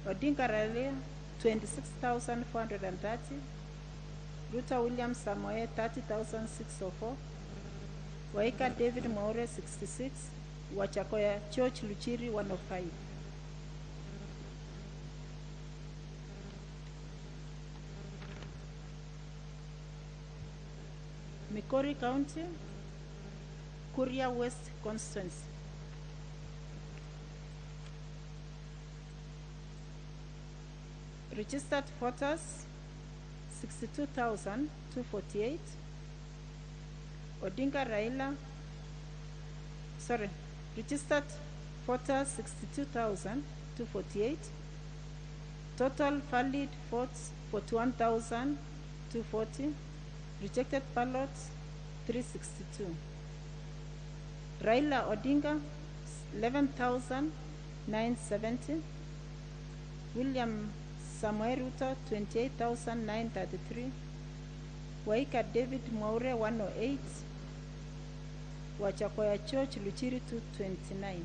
Odinga Raila 26,430. Ruto William Samoei 30,604. Waika David Mwaure 66. Wachakoya Church Luchiri 105. Migori County, Kuria West constituency. Registered voters 62,248. Odinga Raila, sorry, registered voters 62,248. Total valid votes 41,240. Rejected ballots 362. Raila Odinga 11,970. William Samoei Ruto 28,933. Waika David Mwaure 108. Wachakoya Church Luchiri 229.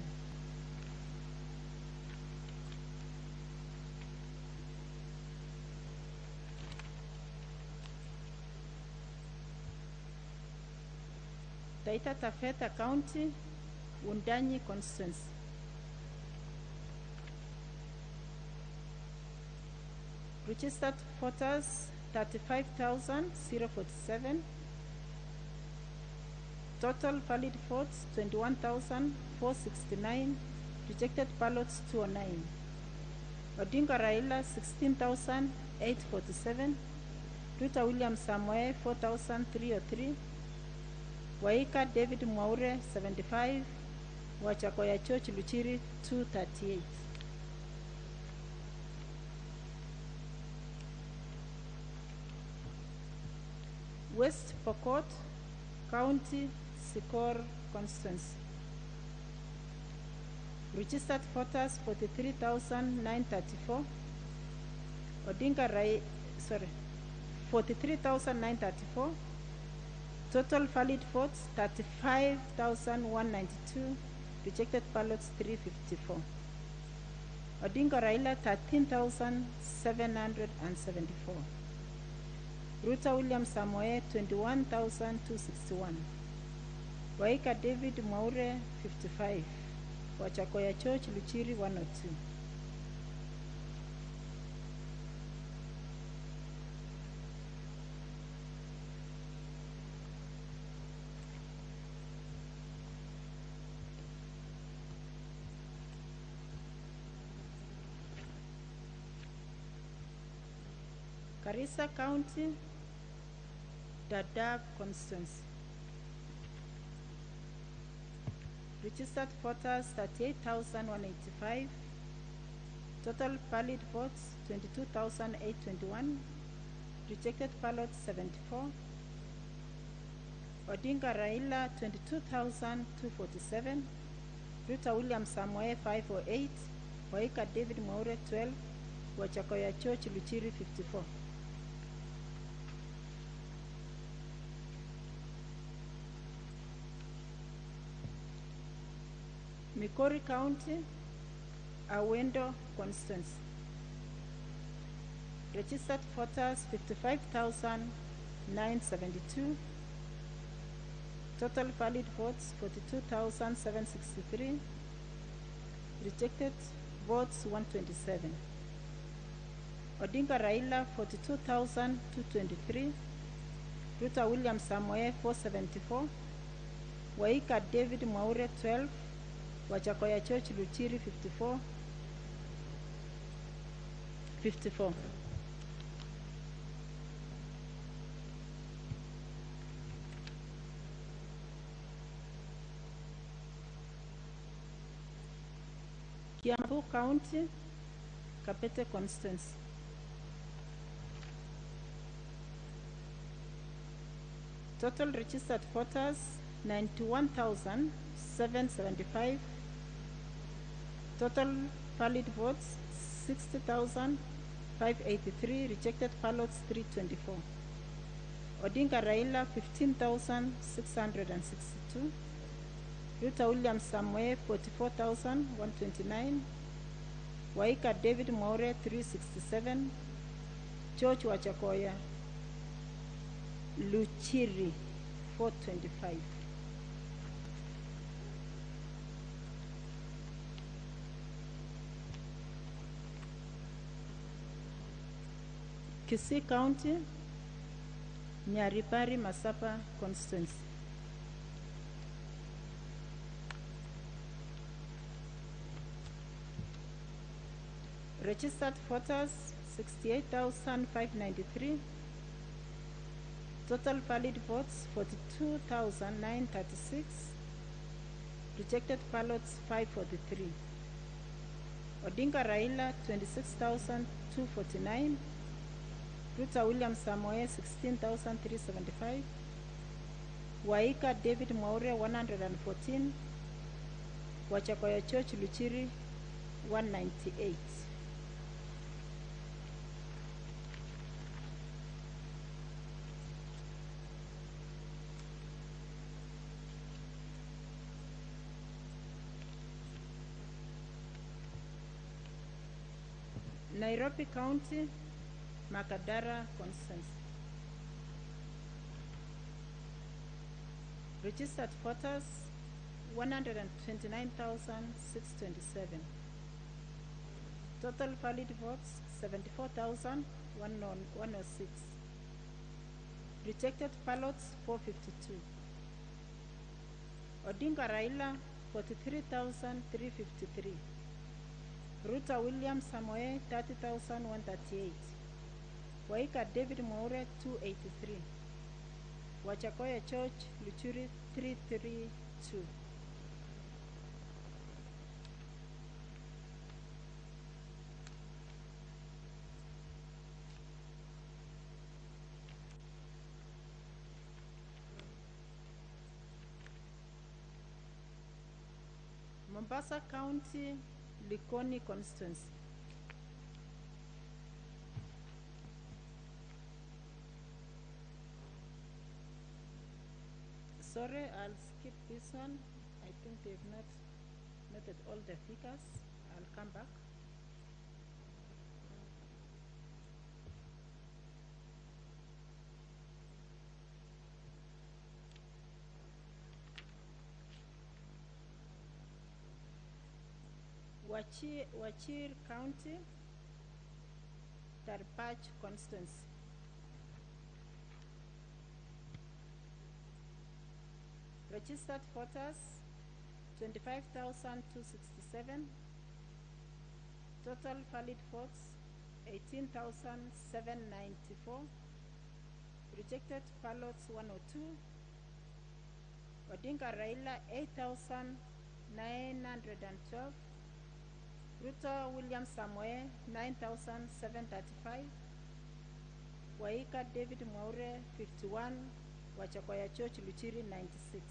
Taita Taveta County, Wundanyi constituency. Registered voters 35,047. Total valid votes 21,469. Rejected ballots 209. Odinga Raila 16,847. Ruto William Samoei 4,303. Waika David Mwaure 75. Wachakoya Church Luchiri 238. West Pokot County, Sikor constituency. Registered voters 43,934. Odinga Rai, sorry, 43,934. Total valid votes 35,192. Rejected ballots 354. Odinga Raila 13,774. Ruto William Samoei 21,261. Waika David Mwaure 55. Wachakoya Church Luchiri 102. Garissa County, Dadaab constituency. Registered voters 38,185. Total valid votes 22,821. Rejected ballots 74. Odinga Raila 22,247. Ruto William Samoei 508. Waika David Mwaure 12. Wajackoyah George Luchiri 54. Migori County, Awendo constituency. Registered voters 55,972. Total valid votes 42,763. Rejected votes 127. Odinga Raila 42,223. Ruto William Samoei 474. Waika David Mwaure 12. Wajackoyah George Luchiri 54. 54. Kiambu County, Kabete constituency. Total registered voters 91,775. Total valid votes 60,583. Rejected ballots 324. Odinga Raila 15,662. Ruto William Samoei 44,129. Waika David Mwaure 367. George Wajackoyah Luchiri 425. Kisii County, Nyaribari Masaba constituency. Registered voters 68,593. Total valid votes 42,936. Rejected ballots 543. Odinga Raila 26,249. Ruto William Samoei 16,375. Waika David Mwaure 114. Wajackoyah George Luchiri 198. Nairobi County, Makadara constituency. Registered voters 129,627. Total valid votes 74,106. Rejected ballots 452. Odinga Raila 43,353. Ruto William Samoei 30,138. Waika David Mwaure 283. Wajackoyah George Luchiri 332. Mombasa County, Likoni constituency. Sorry, I'll skip this one. I think they've not noted all the figures. I'll come back. Wajir County, Tarbaj constituency. Registered voters 25,267. Total valid votes 18,794. Rejected ballots 102. Odinga Raila 8,912. Ruto William Samoei 9,735. Waika David Mwaure 51. Wachakoya Church Luchiri 96.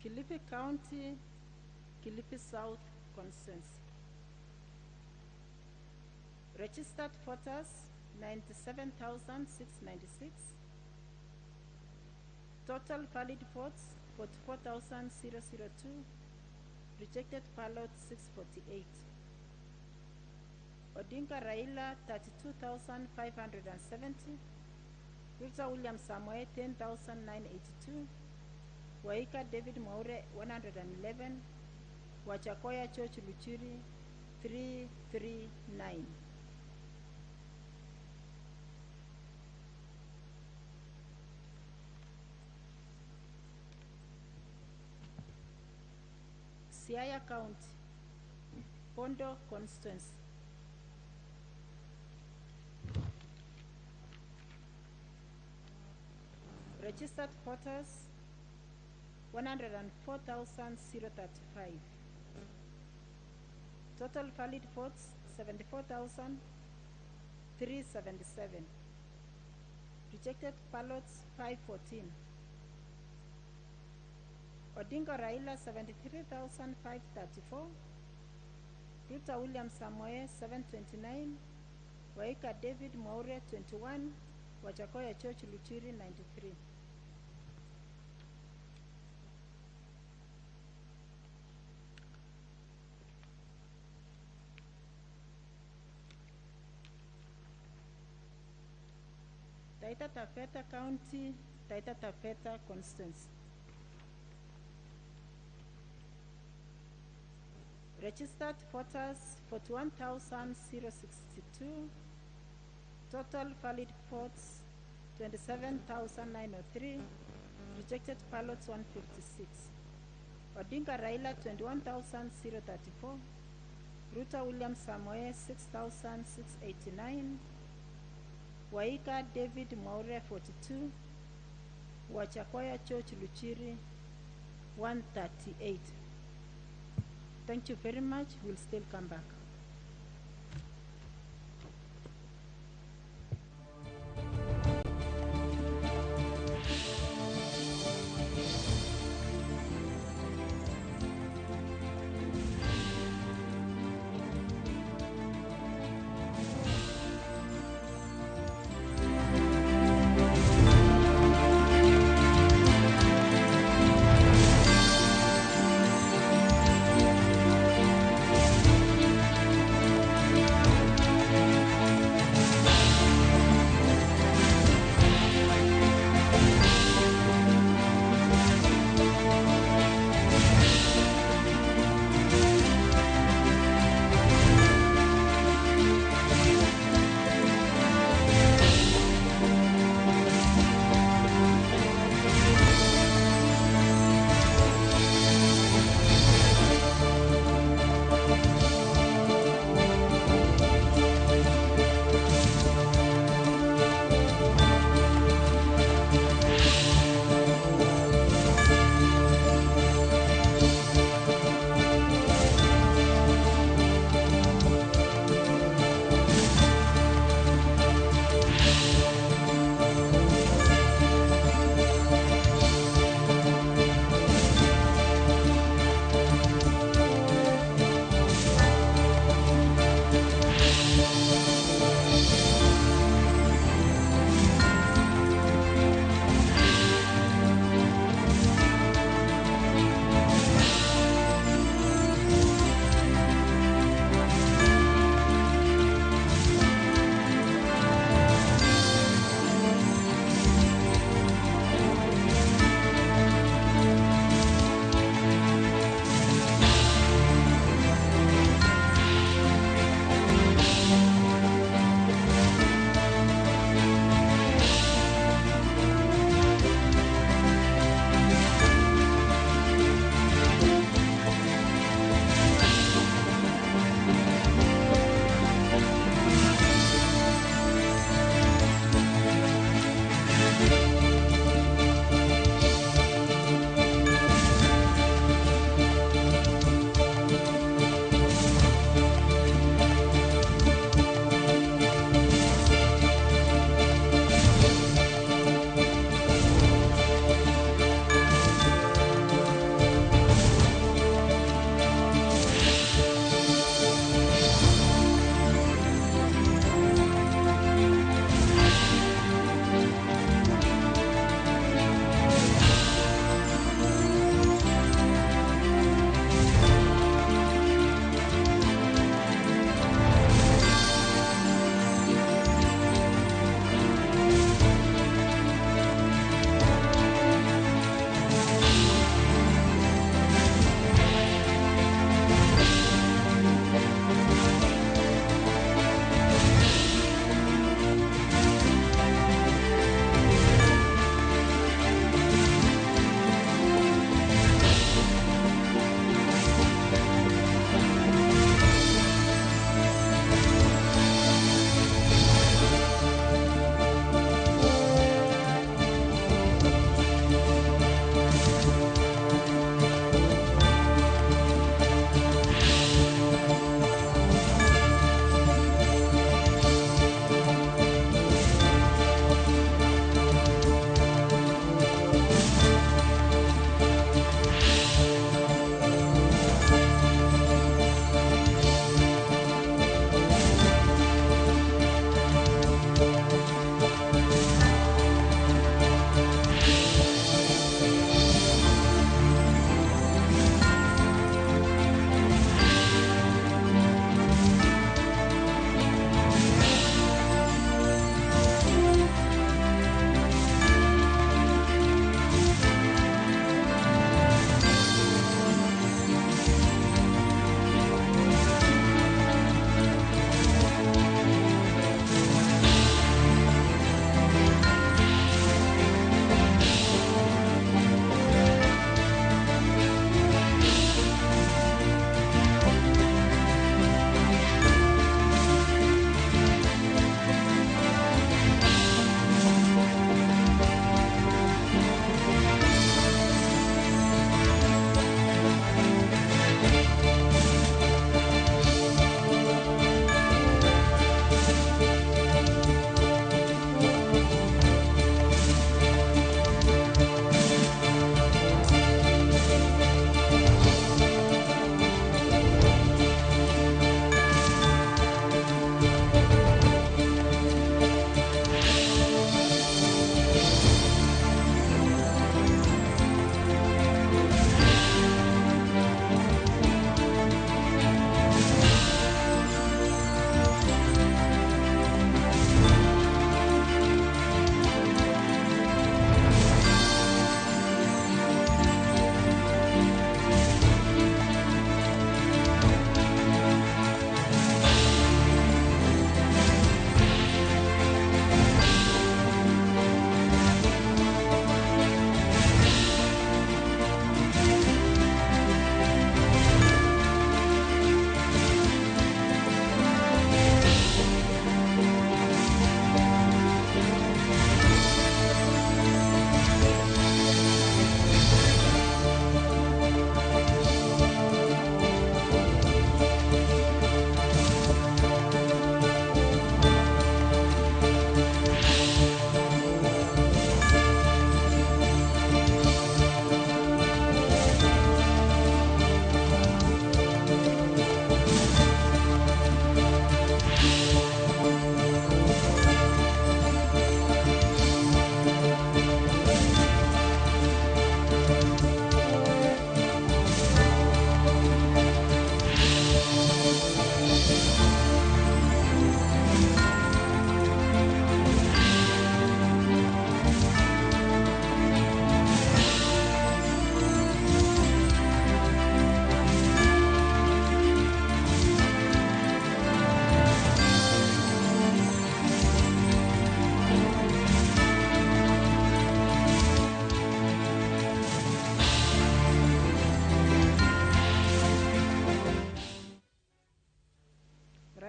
Kilifi County, Kilifi South constituency. Registered voters 97,696. Total valid votes 44,002. Rejected ballots 648. Odinga Raila 32,570. Ruto William Samoei 10,982. Waika David Mwaure 111. Wachakoya Church Luchiri 339. Siaya County, Bondo constituency. Registered voters 104,035. Total valid votes 74,377. Rejected ballots 514. Odinga Raila 73,534. Ruto William Samoei 729. Waika David Mwaure 21. Wachakoya Church Luchiri 93. Taita Taveta County, Taita Taveta constituency. Registered voters 41,062. Total valid votes 27,903. Rejected ballots 156. Odinga Raila 21,034. Ruto William Samoei 6,689. Waika David Mwaure 42. Wachakoya Church Luchiri 138. Thank you very much. We'll still come back.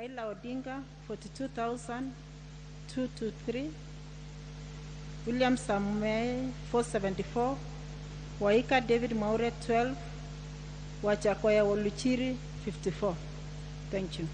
Raila Odinga 42,223, William Samoei 474, Waika David Mwaure 12, Wachakoya Woluchiri 54. Thank you.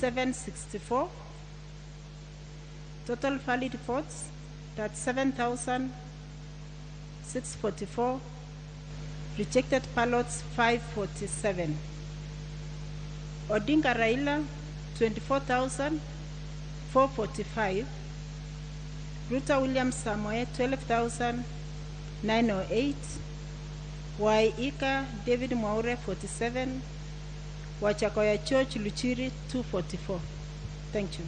764. Total valid votes, 37,644. Rejected ballots, 547. Odinga Raila, 24,445. Ruta William Samoei, 12,908. Waika David Mwaure, 47. Wachakoya Church Luchiri, 244. Thank you.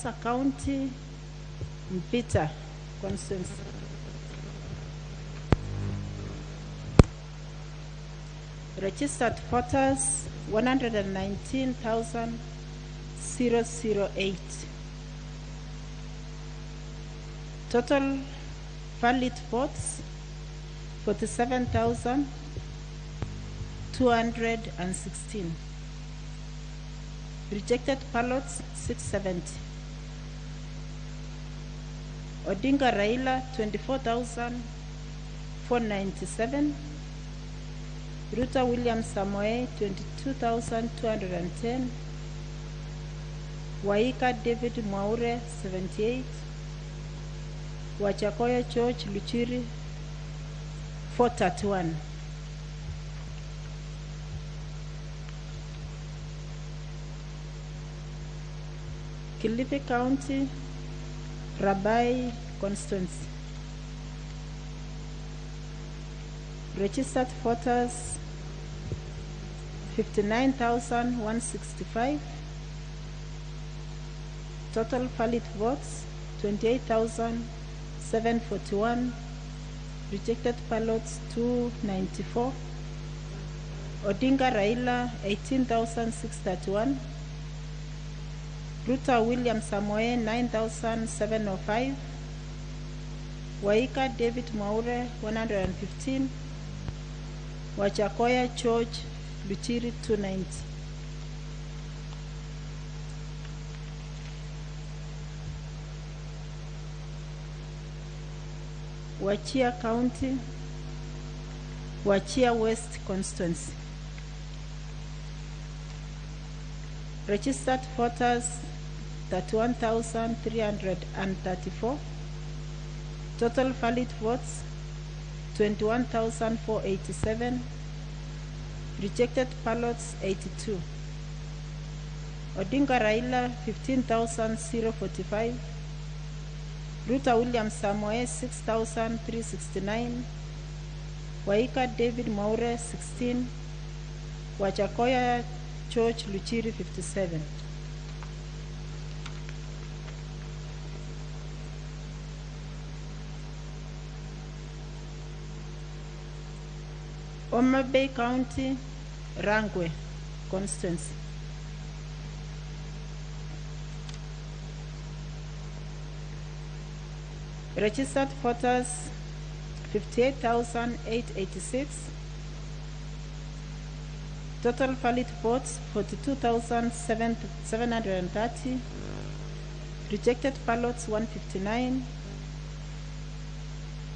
Mombasa County, Mpita constituency. Registered voters 119,008. Total valid votes 47,216. Rejected ballots 670. Odinga Raila 24,497. Ruto William Samoei 22,210. Waika David Mwaure 78. Wachakoya George Luchiri 431. Kilifi County, Rabai constituency. Registered voters 59,165. Total valid votes 28,741. Rejected ballots 294. Odinga Raila 18,631. Ruto William Samoei 9,705. Waika David Mwaure 115. Wachakoya George Luchiri 290. Wajir County, Wajir West constituency. Registered voters 31,334. Total valid votes 21,487. Rejected ballots 82. Odinga Raila 15,045. Ruto William Samoei 6,369. Waika David Mwaure 16. Wajakoya George Luchiri 57. Homa Bay County, Rangwe constituency. Registered voters 58,886. Total valid votes 42,730. Rejected ballots 159.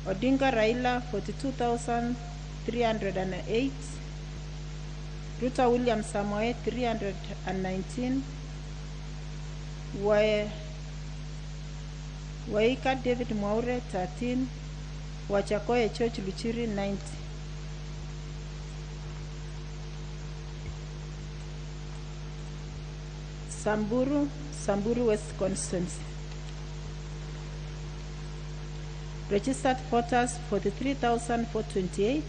Odinga Raila 42,308. Ruto William Samoei 319. Waika David Mwaure 13. Wajakoya George Luchiri 90. Samburu, Samburu West constituency. Registered voters 43,428.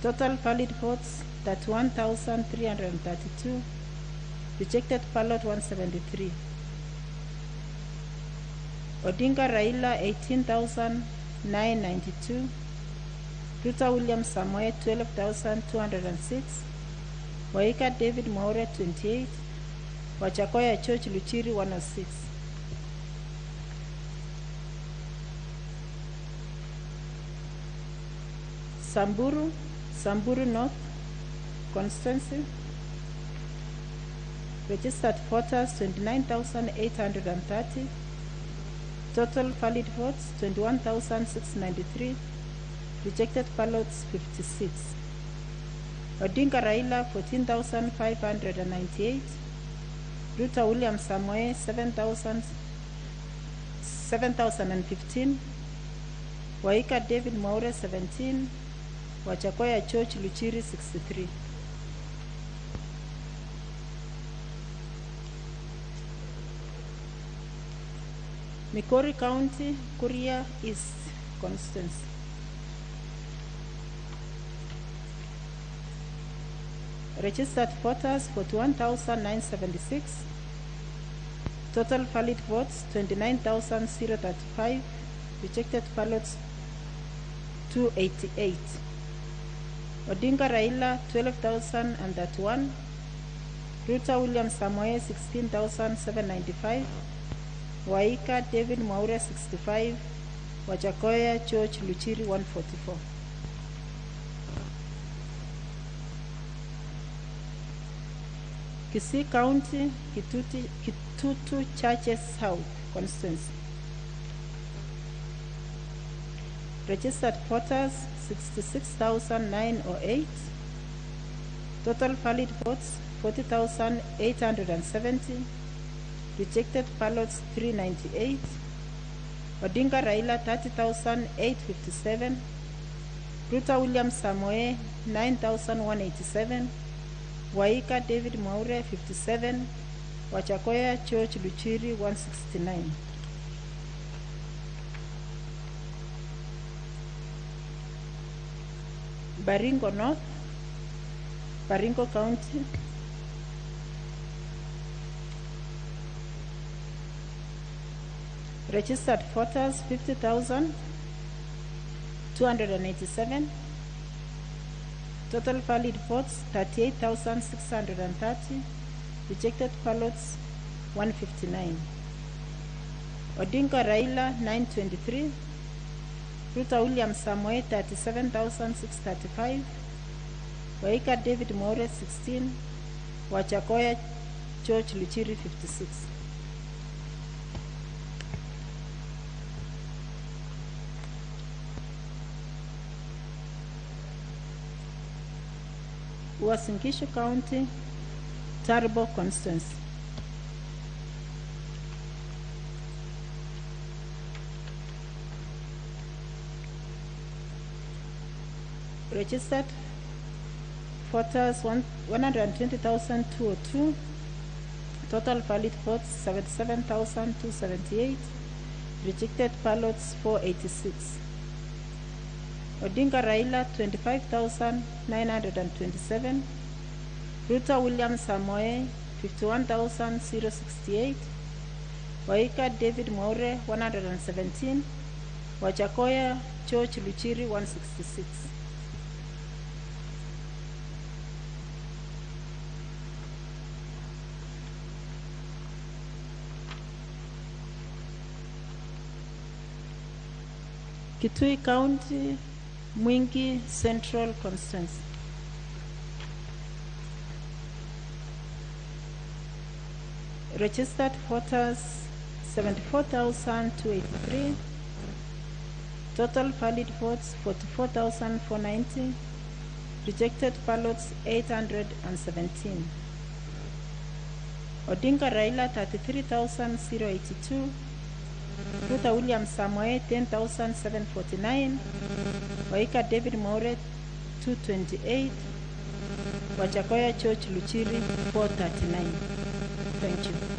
Total valid votes 31,332. Rejected ballot 173. Odinga Raila 18,992. Ruto William Samoei 12,206. Waika David Mwaure 28. Wajakoya George Luchiri 106. Samburu, Samburu North constituency. Registered voters 29,830. Total valid votes 21,693. Rejected ballots 56. Odinga Raila 14,598. Ruto William Samoei 7,015. Waika David Mwaure 17. Wajakoya George Luchiri 63. Migori County, Kuria East constituency. Registered voters 41,976. Total valid votes 29,035, rejected ballots 288. Odinga Raila 12,031, Ruto William Samoei 16,795, Waika David Mwaure 65, Wajakoya George Luchiri 144. Kisii County, Kitutu Churches South constituency. Registered voters 66,908. Total valid votes 40,870. Rejected ballots 398. Odinga Raila 30,857. Ruto William Samoei 9,187. Waika David Mwaure 57. Wajakoya George Luchiri 169. Baringo North, Baringo County. Registered voters 50,287. Total valid votes 38,630. Rejected ballots 159. Odinga Raila 923. Ruto William Samoei 37,635. Waika David Mwaure 16. Wajakoya George Luchiri 56. Uasin Gishu County, Turbo constituency. Registered voters 120,202. Total valid votes 77,278. Rejected ballots 486. Odinga Raila 25,927. Ruto William Samoei 51,068. Waika David Mwaure 117. Wajakoya George Luchiri 166. Kitui County, Mwingi Central constituency. Registered voters 74,283. Total valid votes 44,490. Rejected ballots 817. Odinga Raila 33,082. Ruto William Samoei 10,749. Waika David Mwaure 228. Wajakoya George Luchiri 439. Thank you.